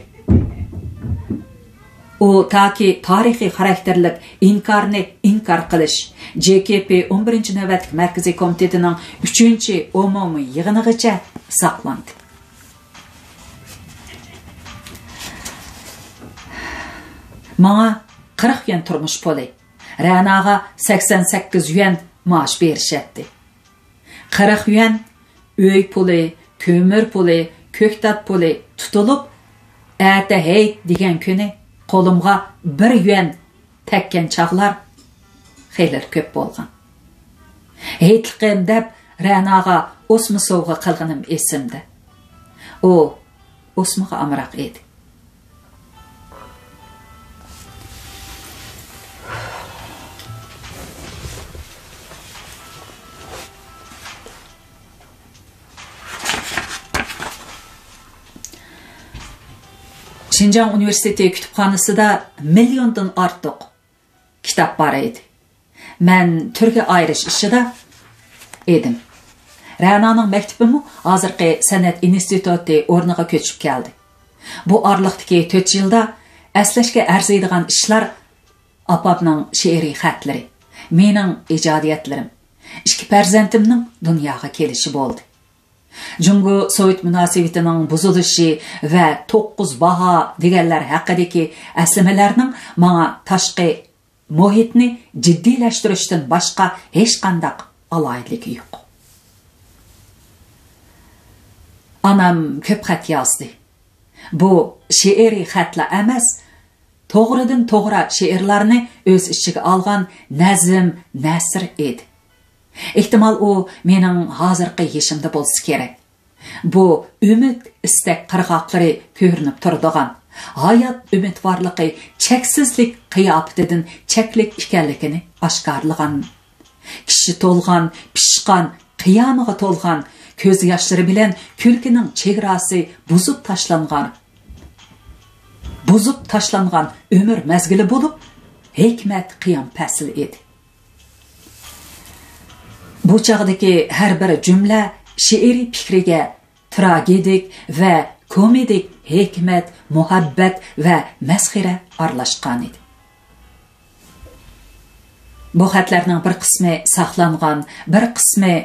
ئۇ تاكى تارىخىي خاراكتېرلىك ئىنكارنى ئىنكار قىلىش، جې كې پې ئون بىرىنچى نۆۋەتلىك مەركىزىي كومىتېتىنىڭ ئۈچىنچى ئومۇمىي يىغىنىغىچە ساقلاندى. ماڭا قىرىق يۈەن تۇرمۇش پۇلى، رەناغا سەكسەن سەككىز يۈەن مائاش بېرىشەتتى. قىرىق يۈەن ئۆي پۇلى، كۆمۈر پۇلى، كۆكتات پۇلى تۇتۇلۇپ، ئەتە ھېيت دېگەن كۈنى قولۇمغا بىر يۈەن تەگكەن چاغلار خېلى كۆپ بولغان. ھېيتلىقىم دەپ رەناغا ئوسما سوۋغا قىلغىنىم ئېسىمدە. ئۇ ئوسمىغا ئامراق ئىدى. شىنجاڭ ئۇنىۋېرسىتېتى كۇتۇپخانىسىدا مىليوندىن ئارتۇق كىتاب بار ئىدى. مەن تۈرگە ئايرىش ئىشىدا ئىدىم. رەنانىڭ مەكتىپىمۇ ھازىرقى سەنئەت ئىنستىتۇتى ئورنىغا كۆچۈپ كەلدى. بۇ ئارىلىقتىكى تۆت يىلدا ئەسلەشكە ئەرزىيدىغان ئىشلار: ئاپامنىڭ شېئىرىي خەتلىرى، مېنىڭ ئىجادىيەتلىرىم، ئىككى پەرزەنتىمنىڭ دۇنياغا كېلىشى بولدى. جۇڭگو سوۋېت مۇناسىۋىتىنىڭ بۇزۇلۇشى ۋە توققۇز باھا دېگەنلەر ھەققىدىكى ئەسلىمىلەرنىڭ ماڭا تاشقى مۇھىتنى جىددىيلەشتۈرۈشتىن باشقا ھېچقانداق ئالاھىدىلىكى يوق. ئانام كۆپ خەت يازدى. بۇ شېئىرىي خەتلا ئەمەس، توغرىدىن توغرا شېئىرلارنى ئۆز ئىچىگە ئالغان نەزم، نەسر ئىدى. ئېھتىمال، ئۇ مېنىڭ ھازىرقى يېشىمدا بولسا كېرەك. بۇ ئۈمىد، ئىستەك قىرغاقلىرى كۆرۈنۈپ تۇرىدىغان، ھايات ئۈمىدۋارلىقى چەكسىزلىك قىياپىتىدىن چەكلىك ئىكەنلىكىنى ئاشكارىلىغان. كىشى تولغان، پىشقان، قىيامىغا تولغان، كۆز ياشلىرى بىلەن كۈلكىنىڭ چېگراسى بۇزۇپ تاشلانغان بۇزۇپ تاشلانغان ئۆمۈر مەزگىلى بولۇپ، ھېكمەت قىيام پەسلى ئىدى. بۇ چاغدىكى ھەر بىر جۈملە شېئىرىي پىكرىگە تراگېدىك ۋە كومېدىك ھېكمەت، مۇھەببەت ۋە مەسخىرە ئارىلاشقانىدى. بۇ خەتلەرنىڭ بىر قىسمى ساقلانغان، بىر قىسمى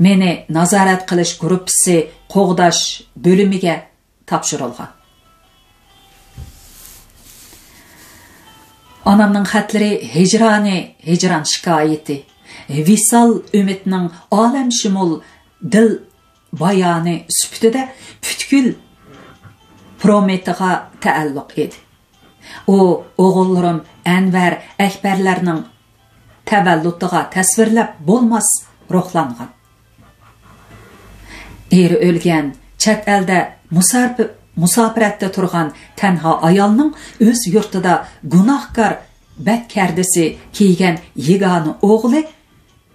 مېنى نازارەت قىلىش گۇرۇپپىسى قوغداش بۆلۈمىگە تاپشۇرۇلغان. ئانامنىڭ خەتلىرى ھىجرانى، ھىجران شىكايىتى، ۋىسال ئۈمىدنىڭ ئالەمشۇمۇل دىل بايانى سۈپىتىدە پۈتكۈل پرومېتىغا تەئەللۇق ئىدى. ئۇ ئوغۇللىرىم ئەنۋەر، ئەكبەرلەرنىڭ تەۋەللۇتىغا تەسۋىرلەپ بولماس روھلانغان. ئېرى ئۆلگەن، چەت ئەلدە مۇساپە-، مۇساپىرەتتە تۇرغان تەنھا ئايالنىڭ ئۆز يۇرتىدا گۇناھكار بەت كەردىسى كىيگەن يېگانە ئوغلى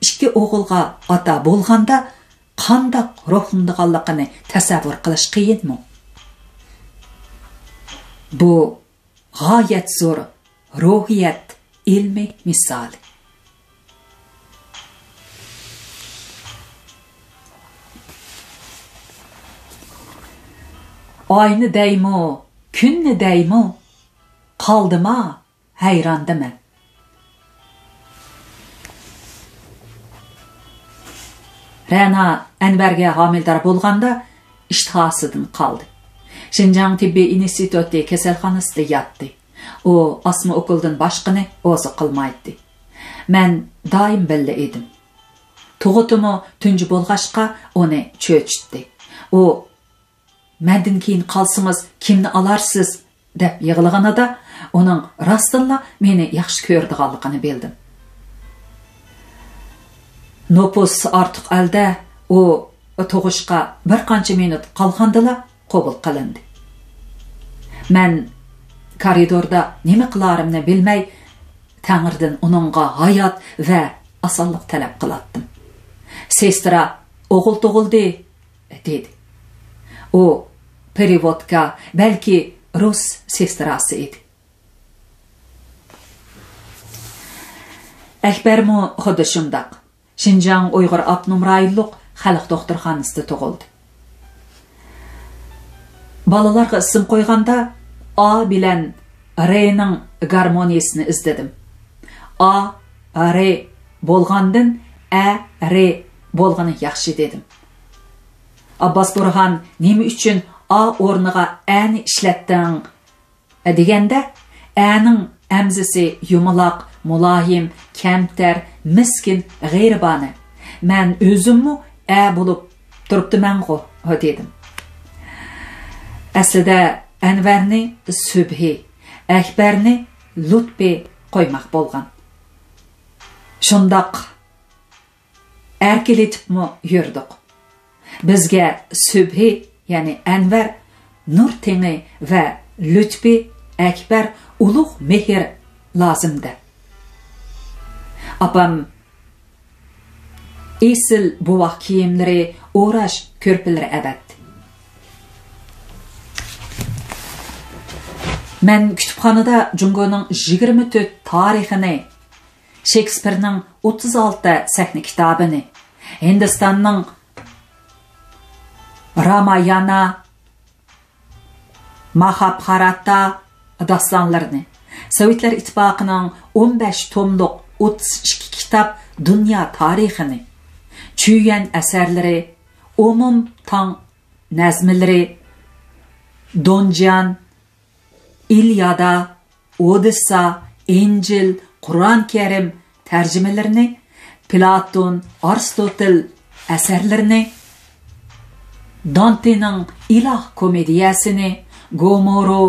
ئىككى ئوغۇلغا ئاتا بولغاندا قانداق روھلىنىدىغانلىقىنى تەسەۋۋۇر قىلىش قىيىنمۇ؟ بۇ غايەت زور روھىيەت ئىلمىي مىسالى. ئاينى دەيمۇ، كۈننى دەيمۇ، قالدىما ھەيراندا مەن. رەنا ئەنۋەرگە ھامىلىدار بولغاندا ئىشتىھاسىدىن قالدى. شىنجاڭ تېببىي ئىنستىتۇتى كېسەلخانىسىدا ياتتى. ئۇ ئاسما ئوكۇلدىن باشقىنى ئوزۇق قىلمايتتى. مەن دائىم بىللە ئىدىم. تۇغۇتىمۇ تۇنجى بولغاچقا ئۇنى چۆچۈتتى. ئۇ مەندىن كېيىن قالسىڭىز كىمنى ئالارسىز؟ دەپ يىغلىغىنىدا ئۇنىڭ راستتىنلا مېنى ياخشى كۆرىدىغانلىقىنى بىلدىم. نوپۇس ئارتۇق ئەلدە ئۇ تۇغۇشقا بىر قانچە مىنۇت قالغاندىلا قوبۇل قىلىندى. مەن كارىدوردا نېمە قىلارىمنى بىلمەي، تەڭرىدىن ئۇنىڭغا ھايات ۋە ئاسانلىق تەلەپ قىلاتتىم. سېسترا ئوغۇل تۇغۇلدى، دېدى. ئۇ پېرېۋودكا، بەلكى رۇس سېستراسى ئىدى. ئەكبەرمۇ خۇددى شۇنداق. شىنجاڭ ئۇيغۇر ئاپتونوم رايونلۇق خەلق دوختۇرخانىسىدا تۇغۇلدى. بالىلارغا ئىسىم قويغاندا، ئا بىلەن رېنىڭ گارمونىيىسىنى ئىزدىدىم. ئا، رې بولغاندىن ئە، رې بولغىنى ياخشى دېدىم. ئابباس بۇرھان نېمە ئۈچۈن ئا ئورنىغا ئەنى ئىشلەتتىڭ؟ دېگەندە، ئەنىڭ ئەمزىسى يۇمىلاق، مۇلايىم، كەمتەر، مىسكىن، غېرىبانە. مەن ئۆزۈممۇ ئە بولۇپ تۇرۇپتىمەنغۇ، دېدىم. ئەسلىدە ئەنۋەرنى سۈبھى، ئەكبەرنى لۇتپى قويماق بولغان. شۇنداق ئەركىلىتىپمۇ يۈردۇق. بىزگە سۈبھى، يەنى ئەنۋەر، نۇر تېڭى ۋە لۈتپى، ئەكبەر، ئۇلۇغ مېھىر لازىمدى. ئاپام ئېسىل بوۋاق كىيىملىرى، ئوراش كۆرپىلىرى ئەۋەتتى. مەن كۇتۇپخانىدا جۇڭگونىڭ يىگىرمە تۆت تارىخىنى، شېكسپىرنىڭ ئوتتۇز ئالتە سەھنە كىتابىنى، ھىندىستاننىڭ رامايانا، ماھابھاراتا داستانلىرىنى، سوۋېتلار ئىتتىپاقىنىڭ ئون بەش توملۇق ئوتتۇز ئىككى كىتاب دۇنيا تارىخىنى، چۈيۈەن ئەسەرلىرى، ئومۇم تاڭ نەزمىلىرى، دونجيان، ئىليادا، ئودېسسا، ئىنجىل، قۇرئان كەرىم تەرجىمىلىرىنى، پلاتون، ئارستوتېل ئەسەرلىرىنى، دانتېنىڭ ئىلاھ كومېدىيەسىنى، گومورو،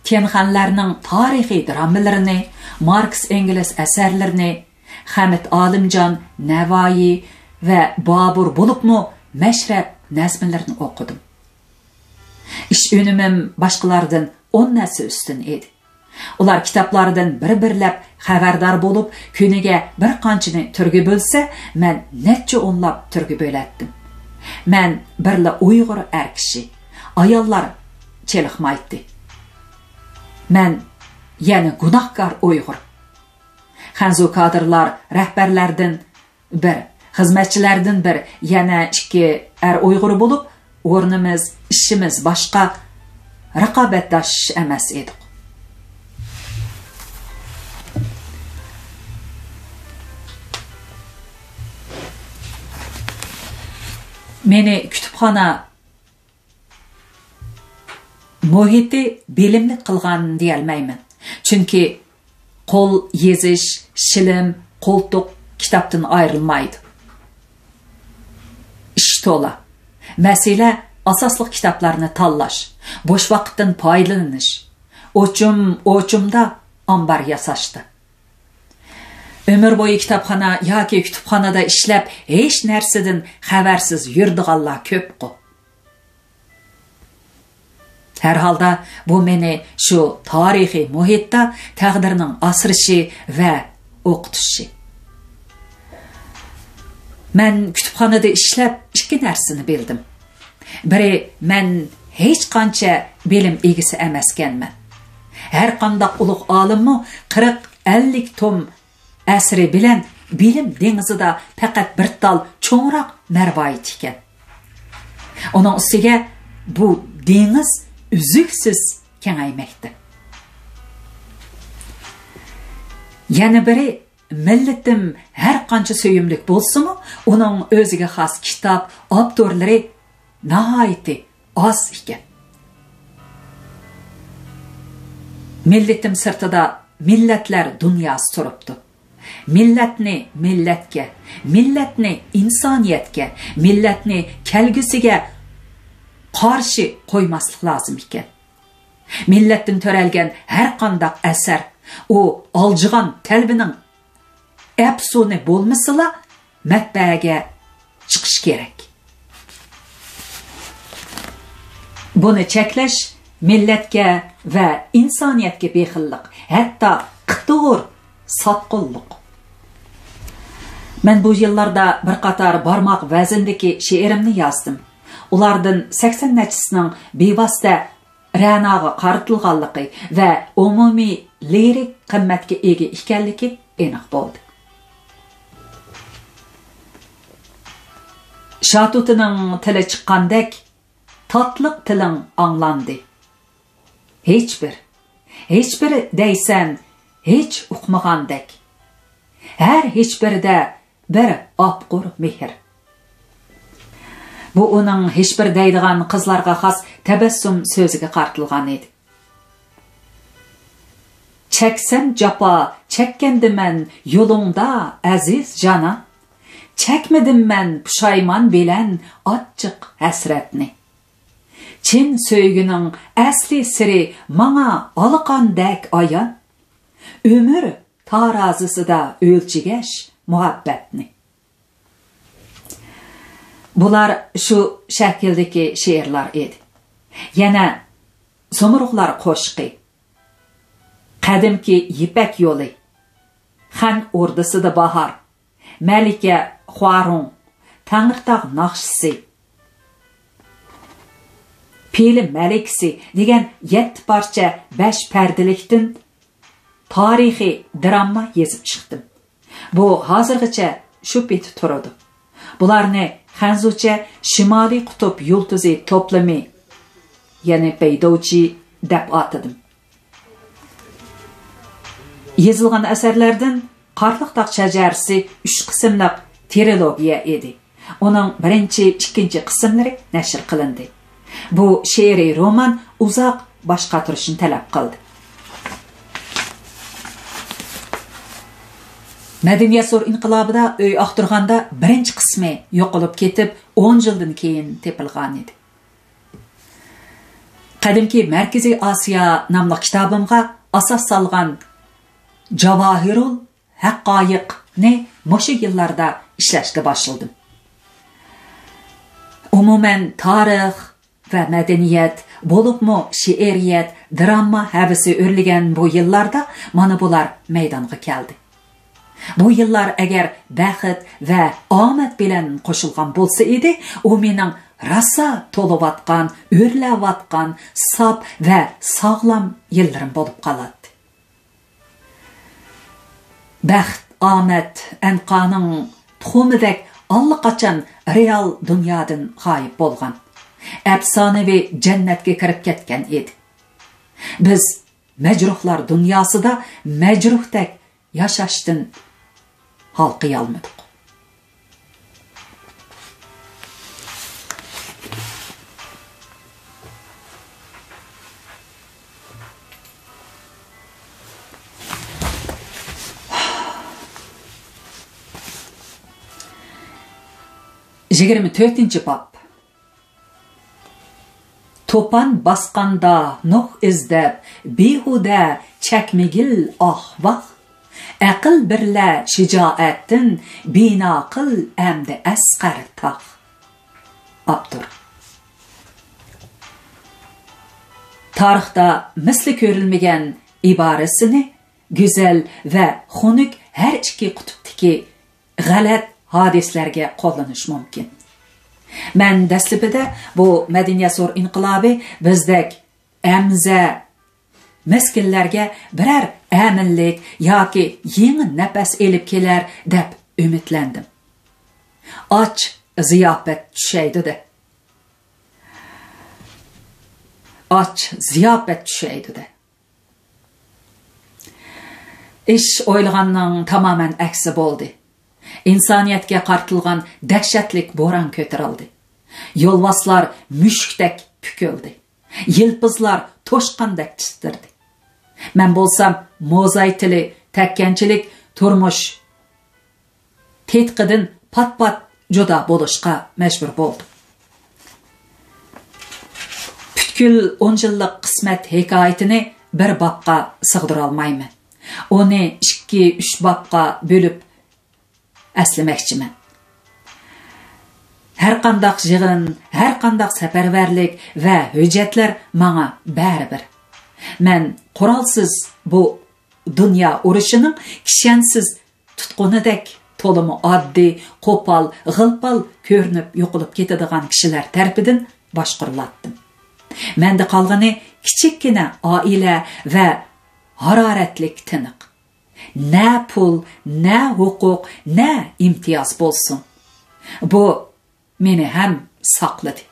تيەنخەنلەرنىڭ تارىخىي درامىلىرىنى، ماركس ئېنگلىس ئەسەرلىرىنى، خەمىت ئالىمجان، نەۋايى ۋە بابۇر بولۇپمۇ مەشرەپ نەزمىلىرىنى ئوقۇدۇم. ئىش ئۈنۈمۈم باشقىلاردىن ئون ھەسسە ئۈستۈن ئىدى. ئۇلار كىتابلاردىن بىر-بىرلەپ خەۋەردار بولۇپ، كۈنىگە بىر قانچىنى تۈرگە بۆلسە، مەن نەچچە ئونلاپ تۈرگە بۆلەتتىم. مەن بىرلا ئۇيغۇر ئەر كىشى. ئاياللار چېلىقمايتتى. مەن يەنە گۇناھكار ئۇيغۇر. خەنزۇ كادىرلار رەھبەرلەردىن بىر، خىزمەتچىلەردىن بىر، يەنە ئىككى ئەر ئۇيغۇر بولۇپ، ئورنىمىز، ئىشىمىز باشقا، رىقابەتداش ئەمەس ئىدۇق. مېنى كۇتۇپخانا مۇھىتى بىلىملىك قىلغان دېيەلمەيمەن. چۈنكى قول يېزىش، شىلىم، قولتۇق كىتابتىن ئايرىلمايدۇ. ئىش تولا. مەسىلە ئاساسلىق كىتابلارنى تاللاش، بوش ۋاقىتتىن پايدىلىنىش، ئوچۇم-ئوچۇمدا ئامبار ياساشتا. ئۆمۈر بويى كىتابخانا ياكى كۇتۇپخانىدا ئىشلەپ، ھېچ نەرسىدىن خەۋەرسىز يۈرىدىغانلار كۆپقۇ. ھەر ھالدا، بۇ مېنى شۇ تارىخىي مۇھىتتا تەقدىرنىڭ ئاسرىشى ۋە ئوقۇتۇشى. مەن كۇتۇپخانىدا ئىشلەپ ئىككى نەرسىنى بىلدىم. بىرى، مەن ھېچقانچە بىلىم ئىگىسى ئەمەسكەنمەن. ھەر قانداق ئۇلۇغ ئالىممۇ قىرىق، ئەللىك توم ئەسىرى بىلەن بىلىم دېڭىزىدا پەقەت بىر تال چوڭراق مەرۋايىت ئىكەن. ئۇنىڭ ئۈستىگە بۇ دېڭىز ئۈزۈكسىز كېڭەيمەكتە. يەنە بىرى، مىللىتىم ھەر قانچە سۆيۈملۈك بولسىمۇ، ئۇنىڭ ئۆزىگە خاس كىتاب ئاپتورلىرى ناھايىتى ئاز ئىكەن. مىللىتىم سىرتىدا مىللەتلەر دۇنياسى تۇرۇپتۇ. مىللەتنى مىللەتكە، مىللەتنى ئىنسانىيەتكە، مىللەتنى كەلگۈسىگە قارشى قويماسلىق لازىم ئىكەن. مىللەتتىن تۆرەلگەن ھەر قانداق ئەسەر، ئۇ ئالجىغان تەلۋىنىڭ ئەپسۇنى بولمىسىلا، مەتبەئەگە چىقىشى كېرەك. بۇنى چەكلەش مىللەتكە ۋە ئىنسانىيەتكە بېخىللىق، ھەتتا قىتۇر ساتقۇنلۇق. مەن بۇ يىللاردا بىر قاتار بارماق ۋەزىندىكى شېئىرىمنى يازدىم. ئۇلاردىن سەكسەن نەچچىسىنىڭ بىۋاسىتە رەناغا قارىتىلغانلىقى ۋە ئومۇمىي لىرىك قىممەتكە ئىگە ئىكەنلىكى ئېنىق بولدى. شاتۇتىنىڭ تىلى چىققاندەك، تاتلىق تىلىڭ ئاڭلاندى. ھېچبىر، ھېچبىر دەيسەن، ھېچ ئۇقمىغاندەك. ھەر ھېچبىرىدە بىر ئاپقۇر مېھىر. بۇ ئۇنىڭ ھېچبىر دەيدىغان قىزلارغا خاس تەبەسسۇم سۆزىگە قارىتىلغان ئىدى. چەكسەم جاپا چەككەندىمەن يولۇڭدا، ئەزىز جانان. چەكمىدىم مەن پۇشايمان بىلەن ئاچچىق ھەسرەتنى. چىن سۆيگۈنىڭ ئەسلى سىرى ماڭا ئالىقاندەك ئايان. ئۆمۈر تارازىسىدا ئۆلچىگەچ مۇھەببەتنى. بۇلار شۇ شەكىلدىكى شېئىرلار ئىدى. يەنە زۇمرۇغلار قوشىقى، قەدىمكى يىپەك يولى، خەن ئوردىسىدا باھار، مەلىكە خۇارۇڭ، تەڭرىتاغ ناخشىسى، پىلىم مەلىكىسى دېگەن يەتتە پارچە بەش پەردىلىكتىن تارىخىي دىراما يېزىپ چىقتىم. بۇ ھازىرغىچە شۇ پېتى تۇرىدۇ. بۇلارنى خەنزۇچە شىمالىي قۇتۇپ يۇلتۇزى توپلىمى، يەنى بەيدوچى دەپ ئاتىدىم. يېزىلغان ئەسەرلەردىن قارلىق تاغ شەجەرىسى ئۈچ قىسىملىق ترىلوگىيە ئىدى. ئۇنىڭ بىرىنچى، ئىككىنچى قىسىملىرى نەشر قىلىندى. بۇ شېئىرىي رومان ئۇزاق باش قاتۇرۇشنى تەلەپ قىلدى. مەدەنىيەت زور ئىنقىلابىدا ئۆي ئاختۇرغاندا بىرىنچى قىسمى يوقىلىپ كېتىپ، ئون يىلدىن كېيىن تېپىلغانىدى. قەدىمكى مەركىزىي ئاسىيا ناملىق كىتابىمغا ئاساس سالغان جاۋاھىرۇل ھەقايىقنى مۇشۇ يىللاردا ئىشلەشكە باشلىدىم. ئومۇمەن، تارىخ ۋە مەدەنىيەت، بولۇپمۇ شېئىرىيەت، دىراما ھەۋىسى ئۆرلىگەن بۇ يىللاردا مانا بۇلار مەيدانغا كەلدى. بۇ يىللار ئەگەر بەخت ۋە ئامەت بىلەن قوشۇلغان بولسا ئىدى، ئۇ مېنىڭ راسا تولۇۋاتقان، ئۆرلەۋاتقان ساپ ۋە ساغلام يىللىرىم بولۇپ قالاتتى. بەخت، ئامەت ئەنقانىڭ تۇخۇمىدەك ئاللىقاچان رېئال دۇنيادىن غايىب بولغان، ئەپسانىۋى جەننەتكە كىرىپ كەتكەن ئىدى. بىز مەجرۇھلار دۇنياسىدا مەجرۇھدەك ياشاشتىن ھالقىيالمىدۇق. يىگىرمە تۆتىنچى باب. توپان باسقاندا نوھ ئىزدەپ، بىھۇدە چەكمىگىل ئاھ-ۋاھ. ئەقىل بىرلە شىجائەتتىن، بىنا قىل ئەمدى ئەسقەر تاغ. ئاپتور. تارىختا مىسلى كۆرۈلمىگەن ئىبارىسىنى گۈزەل ۋە خۇنۈك ھەر ئىككى قۇتۇپتىكى غەلەت ھادىسىلەرگە قوللىنىش مۇمكىن. مەن دەسلىپىدە بۇ مەدەنىيەت زور ئىنقىلابى بىزدەك ئەمزە مىسكىنلەرگە بىرەر ئەمىنلىك ياكى يېڭى نەپەس ئېلىپ كېلەر دەپ ئۈمىدلەندىم. ئاچ زىياپەت چۈشەيدۇ-دە. ئاچ زىياپەت چۈشەيدۇ-دە. ئىش ئويلىغاننىڭ تامامەن ئەكسى بولدى. ئىنسانىيەتكە قارىتىلغان دەھشەتلىك بوران كۆتۈرۈلدى. يولۋاسلار مۈشۈكتەك پۈكۈلدى. يىلپىزلار توشقاندەك تىترىدى. مەن بولسام موزاي تىلى، تەككەنچىلىك، تۇرمۇش تېتىقىدىن پات-پات جۇدا بولۇشقا مەجبۇر بولدۇم. پۈتكۈل ئون يىللىق قىسمەت ھېكايىتىنى بىر بابقا سىغدۇرالمايمەن. ئۇنى ئىككى، ئۈچ بابقا بۆلۈپ ئەسلىمەكچىمەن. ھەرقانداق يىغىن، ھەرقانداق سەپەرۋەرلىك ۋە ھۆججەتلەر ماڭا بەرىبىر. مەن قورالسىز بۇ دۇنيا ئۇرۇشىنىڭ كىشەنسىز تۇتقۇنىدەك تولىمۇ ئاددىي، قوپال، غىلپال كۆرۈنۈپ يوقىلىپ كېتىدىغان كىشىلەر تەرىپىدىن باشقۇرۇلاتتىم. مەندە قالغىنى كىچىككىنە ئائىلە ۋە ھارارەتلىك تىنىق. نە پۇل، نە ھوقۇق، نە ئىمتىياز بولسۇن. بۇ مېنى ھەم ساقلىدى.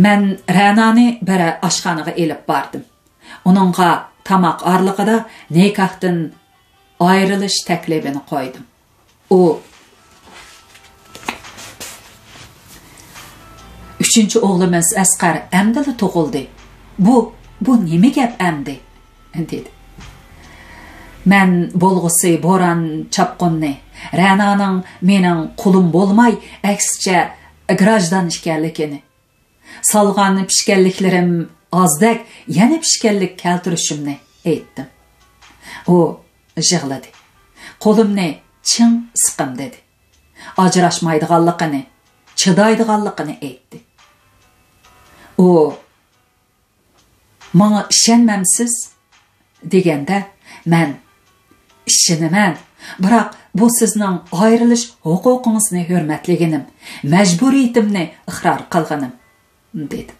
مەن رەنانى بىر ئاشخانىغا ئېلىپ باردىم. ئۇنىڭغا تاماق ئارىلىقىدا نىكاھتىن ئايرىلىش تەكلىپىنى قويدۇم. ئۇ، «ئۈچىنچى ئوغلىمىز ئەسقەر ئەمدىلا تۇغۇلدى. بۇ، بۇ نېمە گەپ ئەمدى؟» دېدى. مەن بولغۇسى بوران چاپقۇننى، رەنانىڭ مېنىڭ قۇلۇم بولماي، ئەكسىچە گراژدان ئىكەنلىكىنى، سالغان پىشكەنلىكلىرىم ئازدەك، يەنە پىشكەنلىك كەلتۈرۈشۈمنى ئېيتتىم. ئۇ يىغلىدى. قولۇمنى چىڭ سىقىم دېدى. ئاجراشمايدىغانلىقىنى، چىدايدىغانلىقىنى ئېيتتى. ئۇ، «ماڭا ئىشەنمەمسىز؟» دېگەندە، مەن، «ئىشىنىمەن، بىراق بۇ سىزنىڭ ئايرىلىش ھوقۇقىڭىزنى ھۆرمەتلىگىنىم، مەجبۇرىيىتىمنى ئىقرار قىلغىنىم» دېدىم.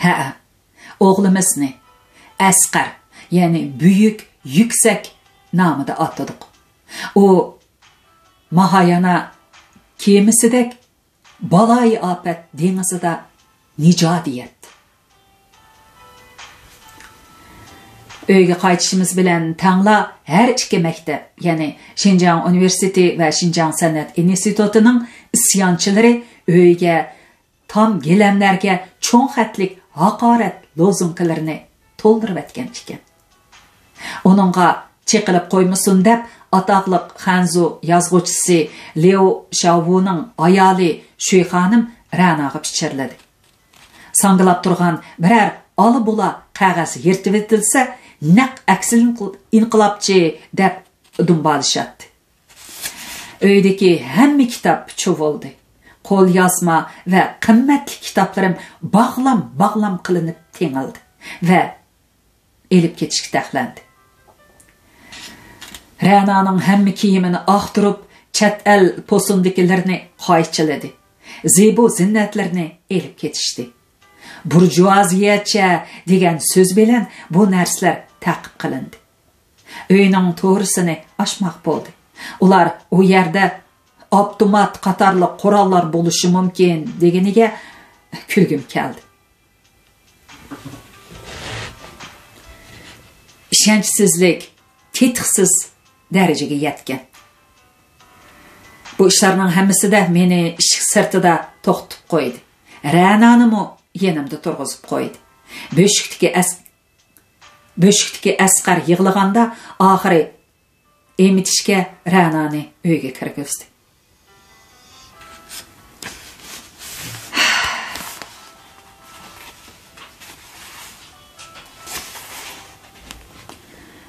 ھەئە، ئوغلىمىزنى ئەسقەر، يەنى بۈيۈك، يۈكسەك نامىدا ئاتىدۇق. ئۇ ماھايانا كېمىسىدەك بالايىئاپەت دېڭىزىدا نىجادىيەت. ئۆيگە قايتىشىمىز بىلەن تەڭلا ھەر ئىككى مەكتەپ، يەنى شىنجاڭ ئۇنىۋېرسىتېتى ۋە شىنجاڭ سەنئەت ئىنستىتۇتىنىڭ ئىسيانچىلىرى ئۆيگە تام گىلەملەرگە چوڭ خەتلىك ھاقارەت لوزۇنكىلىرىنى تولدۇرۇۋەتكەن ئىكەن. ئۇنىڭغا چېقىلىپ قويمىسۇن دەپ، ئاتاقلىق خەنزۇ يازغۇچىسى ليۇ شياۋۋۇنىڭ ئايالى شۈي خانىم رەناغا پىچىرلىدى. ساڭگىلاپ تۇرغان بىرەر ئالا-بۇلا قەغەز يىرتىۋېتىلسە، نەق ئەكسىل ئىنقىلابچى دەپ دۇمبالىشاتتى. ئۆيدىكى ھەممە كىتاب چۇۋۇلدى. قوليازما ۋە قىممەتلىك كىتابلىرىم باغلام-باغلام قىلىنىپ تېڭىلدى ۋە ئېلىپ كېتىشكە تەقلەندى. رەنانىڭ ھەممە كىيىمىنى ئاختۇرۇپ، چەت ئەل پوسۇندىكىلىرىنى قايچىلىدى. زىبۇ زىننەتلىرىنى ئېلىپ كېتىشتى. بۇرژۇئازىيەچە دېگەن سۆز بىلەن بۇ نەرسىلەر تەقىپ قىلىندى. ئۆينىڭ تورۇسىنى ئاچماق بولدى. ئۇلار ئۇ يەردە ئاپتومات قاتارلىق قوراللار بولۇشى مۇمكىن دېگىنىگە كۈلگۈم كەلدى. ئىشەنچسىزلىك تېتىقسىز دەرىجىگە يەتكەن. بۇ ئىشلارنىڭ ھەممىسىدە مېنى ئىشىك سىرتىدا توختىتىپ قويدى. رەنانىمۇ يېنىمدا تۇرغۇزۇپ قويدى. بۆشۈكتىكى ئەس-، بۆشۈكتىكى ئەسقەر يىغلىغاندا، ئاخىرى ئېمىتىشكە رەنانى ئۆيگە كىرگۈزدى.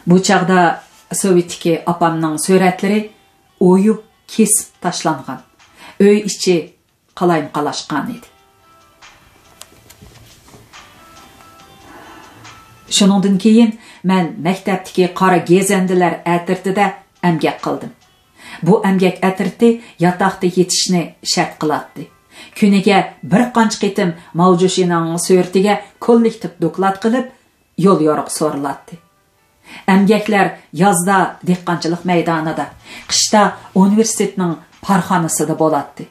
بۇ چاغدا سوۋېتتىكى ئاپامنىڭ سۈرەتلىرى ئويۇپ كېسىپ تاشلانغان. ئۆي ئىچى قالايمىقانلاشقان ئىدى. شۇنىڭدىن كېيىن مەن مەكتەپتىكى قارا گېزەندىلەر ئەترىتىدە ئەمگەك قىلدىم. بۇ ئەمگەك ئەترىتى ياتاقتا يېتىشنى شەرت قىلاتتى. كۈنىگە بىر قانچە قېتىم ماۋجۇشىنىڭ سۈرىتىگە كوللېكتىپ دوكلات قىلىپ، يول يورۇق سورۇلاتتى. ئەمگەكلەر يازدا دېھقانچىلىق مەيدانىدا، قىشتا ئۇنىۋېرسىتېتنىڭ پارخانىسىدا بولاتتى.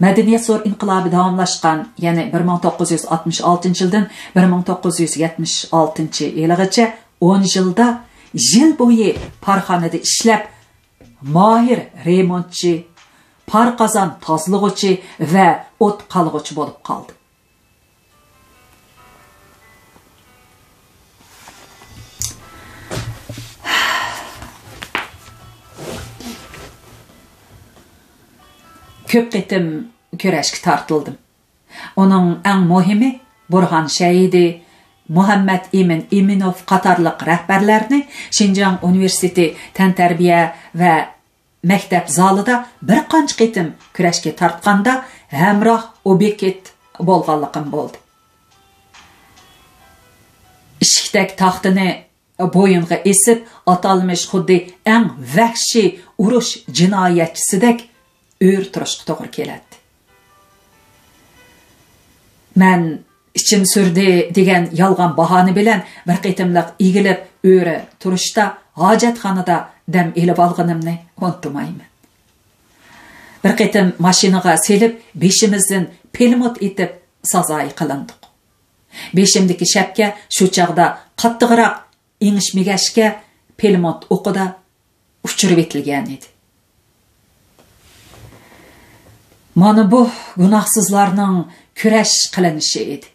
مەدەنىيەت زور ئىنقىلابى داۋاملاشقان، يەنى بىر مىڭ توققۇز يۈز ئاتمىش ئالتىنچى يىلدىن بىر مىڭ توققۇز يۈز يەتمىش ئالتىنچى يىلىغىچە ئون يىلدا يىل بويى پارخانىدا ئىشلەپ، ماھىر رېمونتچى، پار قازان تازىلىغۇچى ۋە ئوت قالغۇچى بولۇپ قالدىم. كۆپ قېتىم كۈرەشكە تارتىلدىم. ئۇنىڭ ئەڭ مۇھىمى بۇرھان شەھىدى، مۇھەممەت ئىمىن ئىمىنوف قاتارلىق رەھبەرلەرنى شىنجاڭ ئۇنىۋېرسىتېتى تەنتەربىيە ۋە مەكتەپ زالىدا بىر قانچە قېتىم كۈرەشكە تارتقاندا ھەمراھ ئوبيېكت بولغانلىقىم بولدى. ئىشىكتەك تاختىنى بويۇنغا ئېسىپ، ئاتالمىش خۇددى ئەڭ ۋەھشىي ئۇرۇش جىنايەتچىسىدەك ئۆرە تۇرۇشقا توغرا كېلەتتى. مەن ئىچىم سۈردى دېگەن يالغان باھانە بىلەن بىر قېتىملىق ئېگىلىپ ئۆرە تۇرۇشتا ھاجەتخانىدا دەم ئېلىۋالغىنىمنى ئۇنتۇمايمەن. بىر قېتىم ماشىنىغا سېلىپ، بېشىمىزدىن پىلىموت ئېتىپ سازايى قىلىندۇق. بېشىمدىكى شەپكە شۇ چاغدا قاتتىقراق ئېڭىشمىگەچكە، پىلىموت ئوقىدا ئۇچۇرۇۋېتىلگەن ئىدى. مانا بۇ گۇناھسىزلارنىڭ كۈرەش قىلىنىشى ئىدى.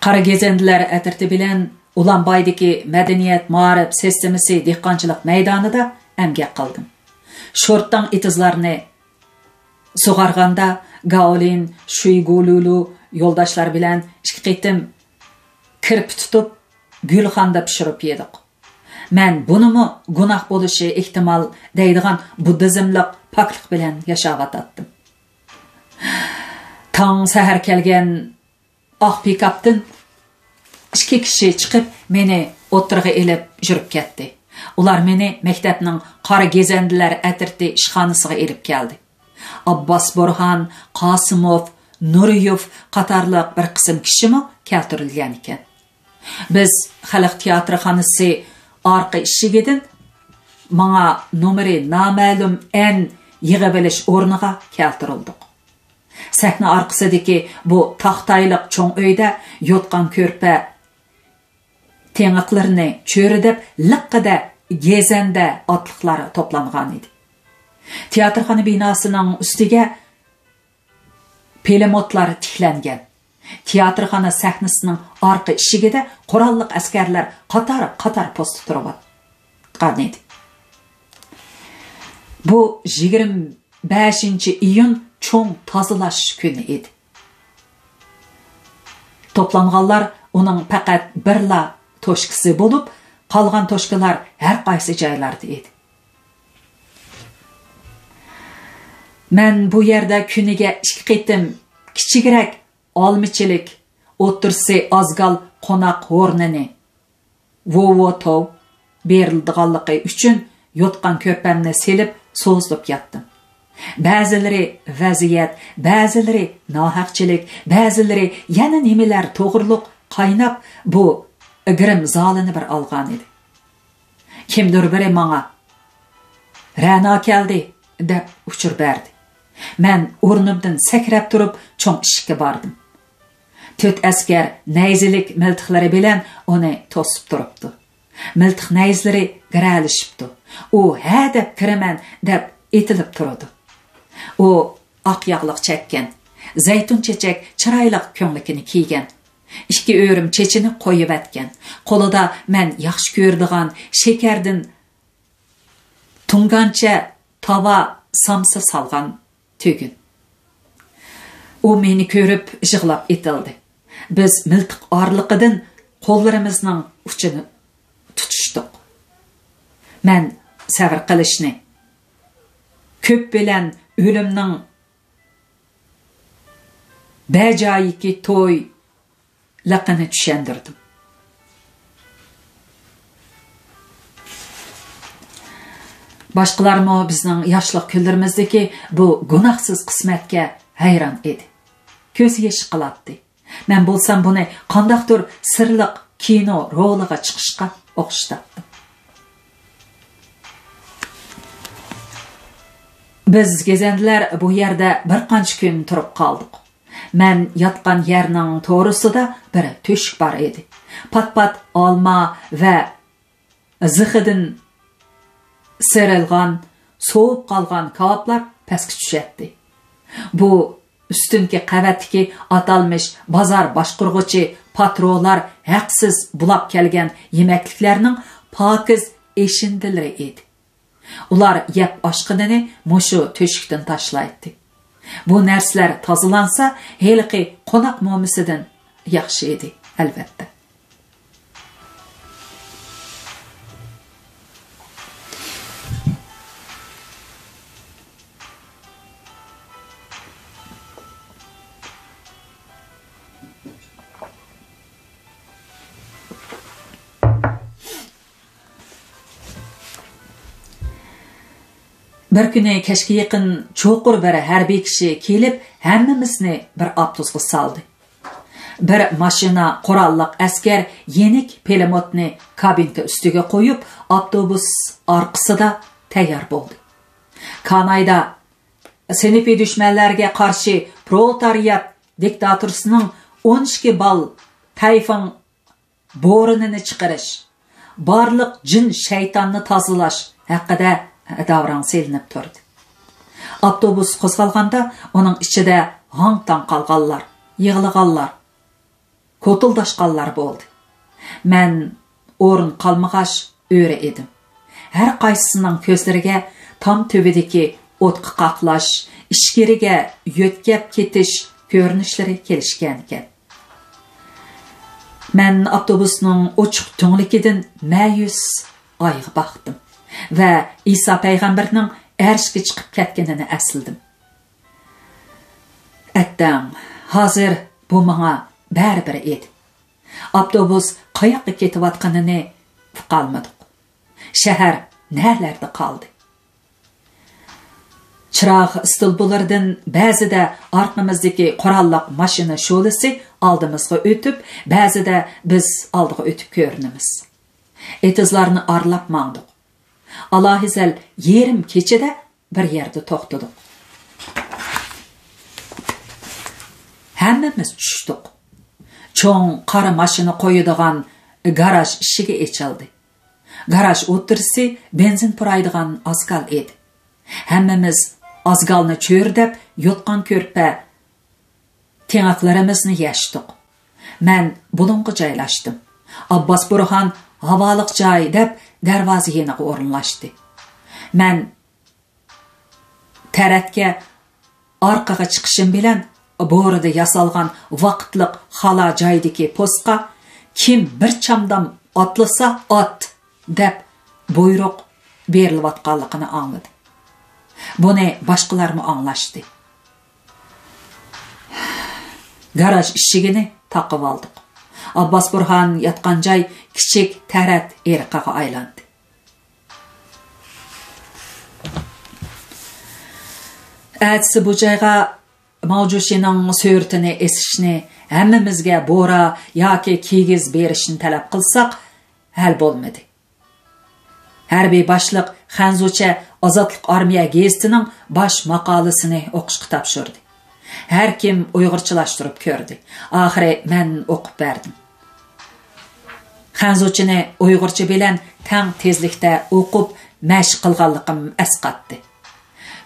قارا گېزەندىلەر ئەترىتى بىلەن ئۇلانبايدىكى مەدەنىيەت، مائارىپ سىستېمىسى دېھقانچىلىق مەيدانىدا ئەمگەك قىلدىم. شورتاڭ ئېتىزلارنى سۇغارغاندا، گاۋلىن، شۈيگۇلۇلۇ يولداشلار بىلەن ئىككى قېتىم كىرپى تۇتۇپ، گۈلخاندا پىشۇرۇپ يېدۇق. مەن بۇنىمۇ گۇناھ بولۇشى ئېھتىمال دەيدىغان بۇددىزملىق پاكلىق بىلەن ياشاۋاتاتتىم. تاڭ سەھەر كەلگەن ئاق پىكاپتىن ئىككى كىشى چىقىپ، مېنى ئوتتۇرىغا ئېلىپ يۈرۈپ كەتتى. ئۇلار مېنى مەكتەپنىڭ قارا گېزەندىلەر ئەترىتى ئىشخانىسىغا ئېلىپ كەلدى. ئابباس بۇرھان، قاسىموف، نۇرىيېف قاتارلىق بىر قىسىم كىشىمۇ كەلتۈرۈلگەن ئىكەن. بىز خەلق تىياتىرخانىسى ئارقا ئىشىكىدىن ماڭا نومۇرى نامەلۇم ئەن يىغىۋېلىش ئورنىغا كەلتۈرۈلدۇق. سەھنە ئارقىسىدىكى بۇ تاختايلىق چوڭ ئۆيدە يوتقان-كۆرپە، تېڭىقلىرىنى چۆرىدەپ، لىققىدە گېزەندە ئاتلىقلار توپلانغانىدى. تىياتىرخانا بىناسىنىڭ ئۈستىگە پىلىموتلار تىكلەنگەن. تىياتىرخانا سەھنىسىنىڭ ئارقا ئىشىكىدە قوراللىق ئەسكەرلەر قاتار-قاتار پوستتا تۇرۇۋاتقانىدى. بۇ يىگىرمە بەشىنچى ئىيۇن چوڭ تازىلاش كۈنى ئىدى. توپلانغانلار ئۇنىڭ پەقەت بىرلا توشكىسى بولۇپ، قالغان توشكىلار ھەر قايسى جايلاردا ئىدى. مەن بۇ يەردە كۈنىگە ئىككى قېتىم كىچىكرەك ئالمىچىلىك، ئوتتۇرىسى ئازگال قوناق ھورنىنى، ۋوۋو توۋ بېرىلىدىغانلىقى ئۈچۈن يوتقان كۆرپەمنى سېلىپ سوزۇلۇپ ياتتىم. بەزىلىرى ۋەزىيەت، بەزىلىرى ناھەقچىلىك، بەزىلىرى يەنە نېمىلەر توغرۇلۇق قايناپ، بۇ گىرىم زالىنى بىر ئالغانىدى. كىمدۇر بىرى ماڭا، «رەنا كەلدى» دەپ ئۇچۇر بەردى. مەن ئورنۇمدىن سەكرەپ تۇرۇپ، چوڭ ئىشىككە باردىم. تۆت ئەسكەر نەيزىلىك مىلتىقلىرى بىلەن ئۇنى توسۇپ تۇرۇپتۇ. مىلتىق نەيزىلىرى گىرەلىشىپتۇ. ئۇ «ھە» دەپ «كىرىمەن» دەپ ئېتىلىپ تۇرىدۇ. ئۇ ئاق ياغلىق چەككەن، زەيتۇن چېچەك چىرايلىق كۆڭلىكىنى كىيگەن، ئىككى ئۆرۈم چېچىنى قويۇۋەتكەن، قولىدا مەن ياخشى كۆرىدىغان شېكەردىن تۇڭگانچە تاۋا سامسا سالغان تۈگۈن. ئۇ مېنى كۆرۈپ يىغلاپ ئېتىلدى. بىز مىلتىق ئارىلىقىدىن قوللىرىمىزنىڭ ئۇچىنى تۇتۇشتۇق. مەن سەۋر قىلىشنى، كۆپ بىلەن ئۆلۈمنىڭ بەجايىكى توي لىقىنى چۈشەندۈردۈم. باشقىلارمۇ بىزنىڭ ياشلىق كۈنلىرىمىزدىكى بۇ گۇناھسىز قىسمەتكە ھەيران ئىدى. كۆز يېشى قىلاتتى. مەن بولسام بۇنى قانداقتۇر سىرلىق كىنو رولىغا چىقىشقا ئوخشىتاتتىم. بىز گېزەندىلەر بۇ يەردە بىر قانچە كۈن تۇرۇپ قالدۇق. مەن ياتقان يەرنىڭ تورۇسىدا بىر تۆشۈك بار ئىدى. پات-پات ئالما ۋە زىخىدىن سىيرىلغان، سوۋۇپ قالغان كاۋاپلار پەسكە چۈشەتتى. بۇ ئۈستۈنكى قەۋەتتىكى ئاتالمىش بازار باشقۇرغۇچى پاترونلار ھەقسىز بۇلاپ كەلگەن يېمەكلىكلەرنىڭ پاكىز ئېشىندىلىرى ئىدى. ئۇلار يەپ ئاشقىنىنى مۇشۇ تۆشۈكتىن تاشلايتتى. بۇ نەرسىلەر تازىلانسا، ھېلىقى قوناق مومىسىدىن ياخشى ئىدى، ئەلۋەتتە. بىر كۈنى كەچكە يېقىن چوقۇر بىر ھەربىي كىشى كېلىپ، ھەممىمىزنى بىر ئاپتوبۇسقا سالدى. بىر ماشىنا قوراللىق ئەسكەر يېنىك پىلىموتنى كابىنكا ئۈستىگە قويۇپ، ئاپتوبۇس ئارقىسىدا تەييار بولدى. كانايدا سىنىپىي دۈشمەنلەرگە قارشى پرولېتارىيات دىكتاتورىسىنىڭ ئون ئىككى بال تەيفېڭ بورىنىنى چىقىرىش، بارلىق جىن-شەيتاننى تازىلاش ھەققىدە داۋراڭ سېلىنىپ تۇردى. ئاپتوبۇس قوزغالغاندا ئۇنىڭ ئىچىدە ھاڭ-تاڭ قالغانلار، يىغلىغانلار، كوتۇلداشقانلار بولدى. مەن ئورۇن قالمىغاچ ئۆرە ئىدىم. ھەر قايسىسىنىڭ كۆزلىرىگە تام تۈۋىدىكى ئوتقا قاقلاش، ئىچكىرىگە يۆتكەپ كېتىش كۆرۈنۈشلىرى كېلىشكەنىكەن. مەن ئاپتوبۇسنىڭ ئوچۇق تۈڭلۈكىدىن مەيۈس ئايغا باقتىم ۋە ئىسا پەيغەمبەرنىڭ ئەرشكە چىقىپ كەتكىنىنى ئەسلىدىم. ئەتتەڭ، ھازىر بۇ ماڭا بەرىبىر ئىدى. ئاپتوبۇس قاياققا كېتىۋاتقىنىنى ئۇقالمىدۇق. شەھەر نەلەردە قالدى؟ چىراغ ئىستولپىلىرىدىن بەزىدە ئارقىمىزدىكى قوراللىق ماشىنا شولىسى ئالدىمىزغا ئۆتۈپ، بەزىدە بىز ئالدىغا ئۆتۈپ كۆرۈنىمىز. ئېتىزلارنى ئارىلاپ ماڭدۇق. ئالاھىزەل يېرىم كېچىدە بىر يەردە توختىدۇق. ھەممىمىز چۈشتۇق. چوڭ قارا ماشىنا قويىدىغان گاراژ ئىشىكى ئېچىلدى. گاراژ ئوتتۇرىسى بېنزىن پۇرايدىغان ئازگال ئىدى. ھەممىمىز ئازگالنى چۆرىدەپ يوتقان كۆرپە تېڭىقلىرىمىزنى يەشتۇق. مەن بۇلۇڭغا جايلاشتىم. ئابباس بۇرھان ھاۋالىق جاي دەپ دەرۋازا يېنىغا ئورۇنلاشتى. مەن تەرەتكە ئارقىغا چىقىشىم بىلەن، بورىدا ياسالغان ۋاقىتلىق خالا جايدىكى پوستقا «كىم بىر چامدام ئاتلىسا، ئات!» دەپ بۇيرۇق بېرىلىۋاتقانلىقىنى ئاڭلىدىم. بۇنى باشقىلارمۇ ئاڭلاشتى. گاراژ ئىشىكىنى تاقىۋالدۇق. ئابباس بۇرھان ياتقان جاي كىچىك تەرەت ئېرىقىغا ئايلاندى. ئەتىسى بۇ جايغا ماۋجۇشىنىڭ سۈرىتىنى ئېسىشنى، ھەممىمىزگە بورا ياكى كىگىز بېرىشنى تەلەپ قىلساق، ھەل بولمىدى. ھەربىي باشلىق خەنزۇچە ئازادلىق ئارمىيە گېزىتىنىڭ باش ماقالىسىنى ئوقۇشقا تاپشۇردى. ھەر كىم ئۇيغۇرچىلاشتۇرۇپ كۆردى. ئاخىرى مەن ئوقۇپ بەردىم. خەنزۇچىنى ئۇيغۇرچە بىلەن تەڭ تېزلىكتە ئوقۇپ مەشىق قىلغانلىقىم ئەسقاتتى.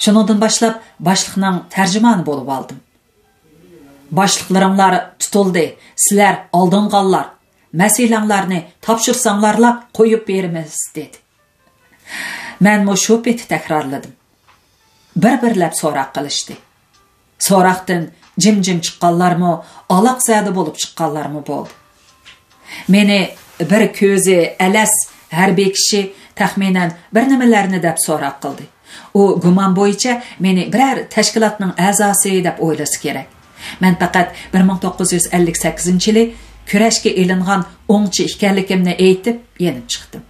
شۇنىڭدىن باشلاپ باشلىقنىڭ تەرجىمانى بولۇپ ئالدىم. «باشلىقلىرىڭلار تۇتۇلدى، سىلەر ئالدانغانلار، مەسىلەڭلارنى تاپشۇرساڭلارلا قويۇپ بېرىمىز» دېدى. مەنمۇ شۇ پېتى تەكرارلىدىم. بىر-بىرلەپ سوراق قىلىشتى. سوراقتىن جىم-جىم چىققانلارمۇ، ئالاقزادە بولۇپ چىققانلارمۇ بولدى. مېنى بىر كۆزى ئەلەس ھەربىي كىشى تەخمىنەن بىر نېمىلەرنى دەپ سوراق قىلدى. ئۇ گۇمان بويىچە مېنى بىرەر تەشكىلاتنىڭ ئەزاسى دەپ ئويلىسا كېرەك. مەن پەقەت بىر مىڭ توققۇز يۈز ئەللىك سەككىزىنچى يىلى كۈرەشكە ئېلىنغان ئوڭچى ئىكەنلىكىمنى ئېيتىپ يېنىپ چىقتىم.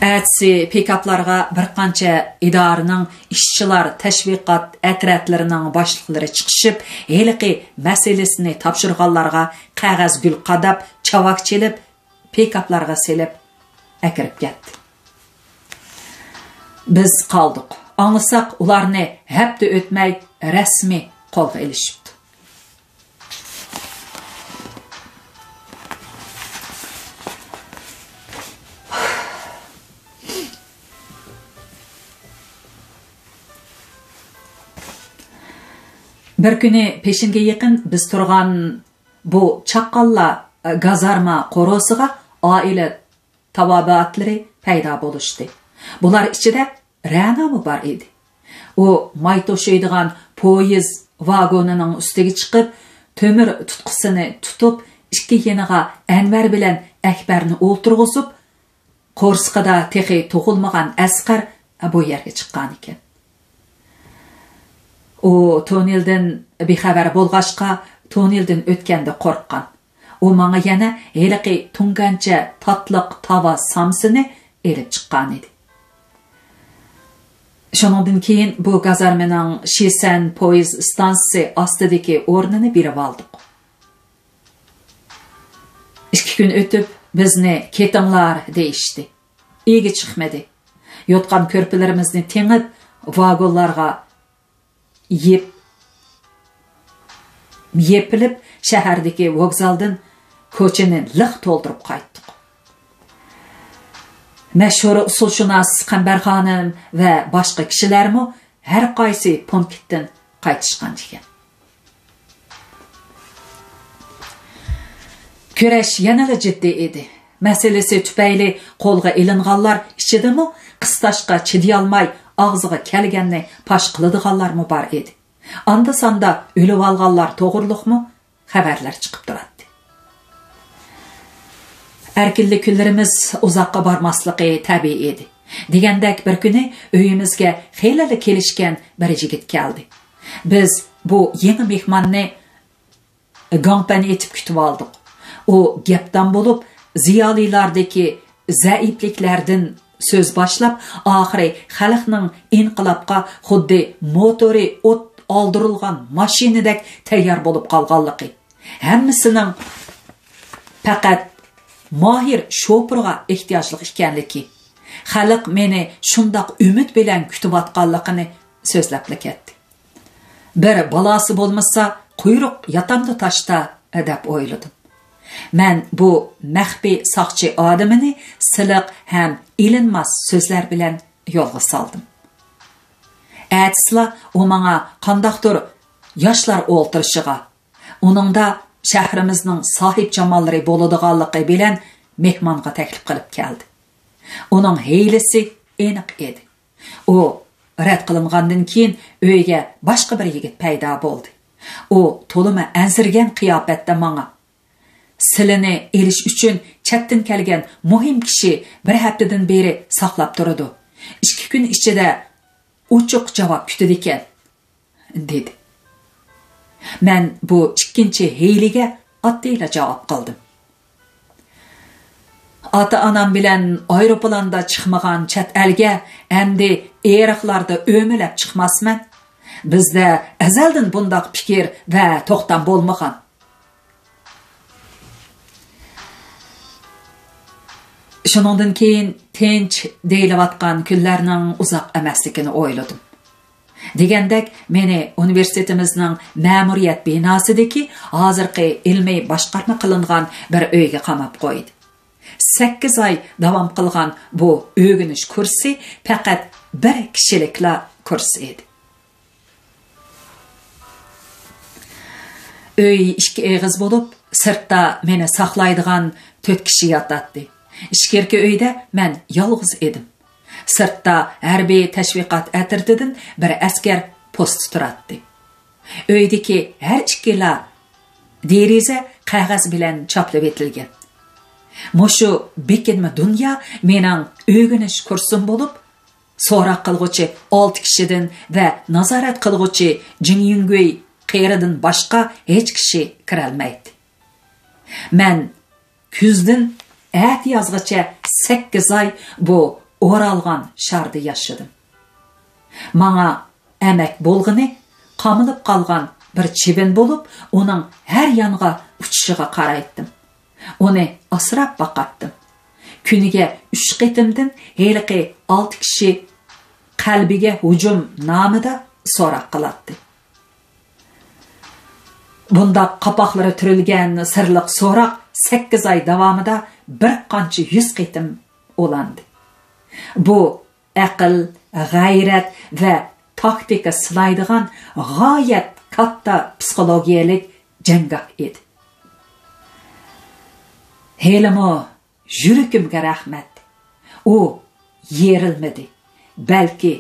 ئەتىسى پىكاپلارغا بىر قانچە ئىدارىنىڭ ئىشچىلار تەشۋىقات ئەترەتلىرىنىڭ باشلىقلىرى چىقىشىپ، ھېلىقى مەسىلىسىنى تاپشۇرغانلارغا قەغەز گۈل قاداپ، چاۋاك چېلىپ، پىكاپلارغا سېلىپ ئەكىرىپ كەتتى. بىز قالدۇق. ئاڭلىساق، ئۇلارنى ھەپتە ئۆتمەي رەسمىي قولغا ئېلىشىپتۇ. بىر كۈنى پېشىنگە يېقىن بىز تۇرغان بۇ چاققانلار گازارما قورۇسىغا ئائىلە تاۋابىئاتلىرى پەيدا بولۇشتى. بۇلار ئىچىدە رەنامۇ بار ئىدى. ئۇ ماي توشۇيدىغان پويىز ۋاگونىنىڭ ئۈستىگە چىقىپ، تۆمۈر تۇتقىسىنى تۇتۇپ، ئىككى يېنىغا ئەنۋەر بىلەن ئەكبەرنى ئولتۇرغۇزۇپ، قورسىقىدا تېخى تۇغۇلمىغان ئەسقەر بۇ يەرگە چىققانىكەن. ئۇ توننېلدىن بىخەۋەر بولغاچقا، توننېلدىن ئۆتكەندە قورققان. ئۇ ماڭا يەنە ھېلىقى تۇڭگانچە تاتلىق تاۋا سامسىنى ئېلىپ چىققانىدى. شۇنىڭدىن كېيىن بۇ گازارمىنىڭ شىسەن پويىز ئىستانسىسى ئاستىدىكى ئورنىنى بېرىۋالدۇق. ئىككى كۈن ئۆتۈپ، بىزنى «كېتىڭلار» دېيىشتى. ئىگە چىقمىدى. يوتقان كۆرپىلىرىمىزنى تېڭىپ، ۋاگونلارغا يېپ-، يېپىلىپ، شەھەردىكى ۋوگزالدىن كوچىنى لىق تولدۇرۇپ قايتتۇق. مەشھۇر ئۇسسۇلشۇناس قەمبەر خانىم ۋە باشقا كىشىلەرمۇ ھەر قايسى پونكىتتىن قايتىشقان ئىكەن. كۈرەش يەنىلا جىددىي ئىدى. مەسىلىسى تۈپەيلى قولغا ئېلىنغانلار ئىچىدىمۇ قىستاشقا چىدىيالماي ئاغزىغا كەلگەننى پاش قىلىدىغانلارمۇ بار ئىدى. ئاندا-ساندا ئۆلۈۋالغانلار توغرۇلۇقمۇ خەۋەرلەر چىقىپ تۇراتتى. ئەركىنلىك كۈنلىرىمىز ئۇزاققا بارماسلىقى تەبىئىي ئىدى. دېگەندەك بىر كۈنى ئۆيىمىزگە خېلىلا كېلىشكەن بىر يىگىت كەلدى. بىز بۇ يېڭى مېھماننى گاڭپەن ئېتىپ كۈتۈۋالدۇق. ئۇ گەپدان بولۇپ، زىيالىيلاردىكى زەئىپلىكلەردىن سۆز باشلاپ، ئاخىرى خەلقنىڭ ئىنقىلابقا خۇددى موتورى ئوت ئالدۇرۇلغان ماشىنىدەك تەييار بولۇپ قالغانلىقى، ھەممىسىنىڭ پەقەت ماھىر شوپۇرغا ئېھتىياجلىق ئىكەنلىكى، خەلق مېنى شۇنداق ئۈمىد بىلەن كۈتۈۋاتقانلىقىنى سۆزلەپلا كەتتى. بىر بالاسى بولمىسا، قۇيرۇق ياتامدۇ تاشتا، دەپ ئويلىدىم. مەن بۇ مەخپىي ساقچى ئادىمىنى سىلىق ھەم ئېلىنماس سۆزلەر بىلەن يولغا سالدىم. ئەتىسىلا ئۇ ماڭا قانداقتۇر ياشلار ئولتۇرۇشىغا، ئۇنىڭدا شەھىرىمىزنىڭ ساھىبجاماللىرى بولىدىغانلىقى بىلەن مېھمانغا تەكلىپ قىلىپ كەلدى. ئۇنىڭ ھىيلىسى ئېنىق ئىدى. ئۇ رەت قىلىنغاندىن كېيىن ئۆيگە باشقا بىر يىگىت پەيدا بولدى. ئۇ تولىمۇ ئەنسىرىگەن قىياپەتتە ماڭا، سىلىنى ئېلىش ئۈچۈن چەتتىن كەلگەن مۇھىم كىشى بىر ھەپتىدىن بېرى ساقلاپ تۇرىدۇ. ئىككى كۈن ئىچىدە ئوچۇق جاۋاب كۈتىدىكەن، دېدى. مەن بۇ ئىككىنچى ھىيلىگە ئاددىيلا جاۋاب قىلدىم. ئاتا-ئانام بىلەن ئايروپىلاندا چىقمىغان چەت ئەلگە ئەمدى ئېرىقلاردا ئۆمىلەپ چىقماسمەن. بىزدە ئەزەلدىن بۇنداق پىكىر ۋە توختام بولمىغان. شۇنىڭدىن كېيىن تىنچ دېيىلىۋاتقان كۈنلەرنىڭ ئۇزاق ئەمەسلىكىنى ئويلىدىم. دېگەندەك، مېنى ئۇنىۋېرسىتېتىمىزنىڭ مەمۇرىيەت بىناسىدىكى ھازىرقى ئىلمىي باشقارما قىلىنغان بىر ئۆيگە قاماپ قويدى. سەككىز ئاي داۋام قىلغان بۇ ئۆگىنىش كۇرسى پەقەت بىر كىشىلىكلا كۇرس ئىدى. ئۆي ئىككى ئېغىز بولۇپ، سىرتتا مېنى ساقلايدىغان تۆت كىشى ياتاتتى. ئىچكىرىكى ئۆيدە مەن يالغۇز ئىدىم. سىرتتا ھەربىي تەشۋىقات ئەترىتىدىن بىر ئەسكەر پوست تۇراتتى. ئۆيدىكى ھەر ئىككىلا دېرىزە قەغەز بىلەن چاپلىۋېتىلگەن. مۇشۇ بېكىنمە دۇنيا مېنىڭ ئۆگىنىش كۇرسۇم بولۇپ، سوراق قىلغۇچى ئالتە كىشىدىن ۋە نازارەت قىلغۇچى جىڭ يۈڭگۈي قېرىدىن باشقا ھېچ كىشى كىرەلمەيتتى. مەن كۈزدىن ئەتىيازغىچە سەككىز ئاي بۇ ئورالغان شاردا ياشىدىم. ماڭا ئەمەك بولغىنى قامىلىپ قالغان بىر چىۋىن بولۇپ، ئۇنىڭ ھەر يانغا ئۇچۇشىغا قارايتتىم. ئۇنى ئاسراپ باقاتتىم. كۈنىگە ئۈچ قېتىمدىن ھېلىقى ئالتە كىشى قەلبىگە ھۇجۇم نامىدا سوراق قىلاتتى. بۇنداق قاپاقلىرى تۈرۈلگەن سىرلىق سوراق سەككىز ئاي داۋامىدا بىر قانچە يۈز قېتىم ئۇلاندى. بۇ ئەقىل، غەيرەت ۋە تاكتىكا سىنايدىغان غايەت كاتتا پسىخولوگىيەلىك جەڭگاھ ئىدى. ھېلىمۇ يۈرىكىمگە رەھمەت. ئۇ يېرىلمىدى، بەلكى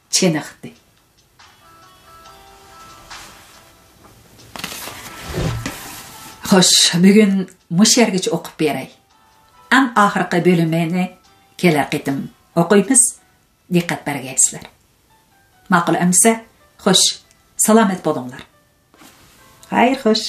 چېنىقتى. خوش، بۈگۈن مۇشۇ يەرگىچە ئوقۇپ بېرەي. ئەڭ ئاخىرقى بۆلۈمىنى كېلەر قېتىم ئوقۇيمىز. دىققەت بەرگەيسىلەر. ماقۇل ئەمىسە، خوش، سالامەت بولۇڭلار. خەير خوش.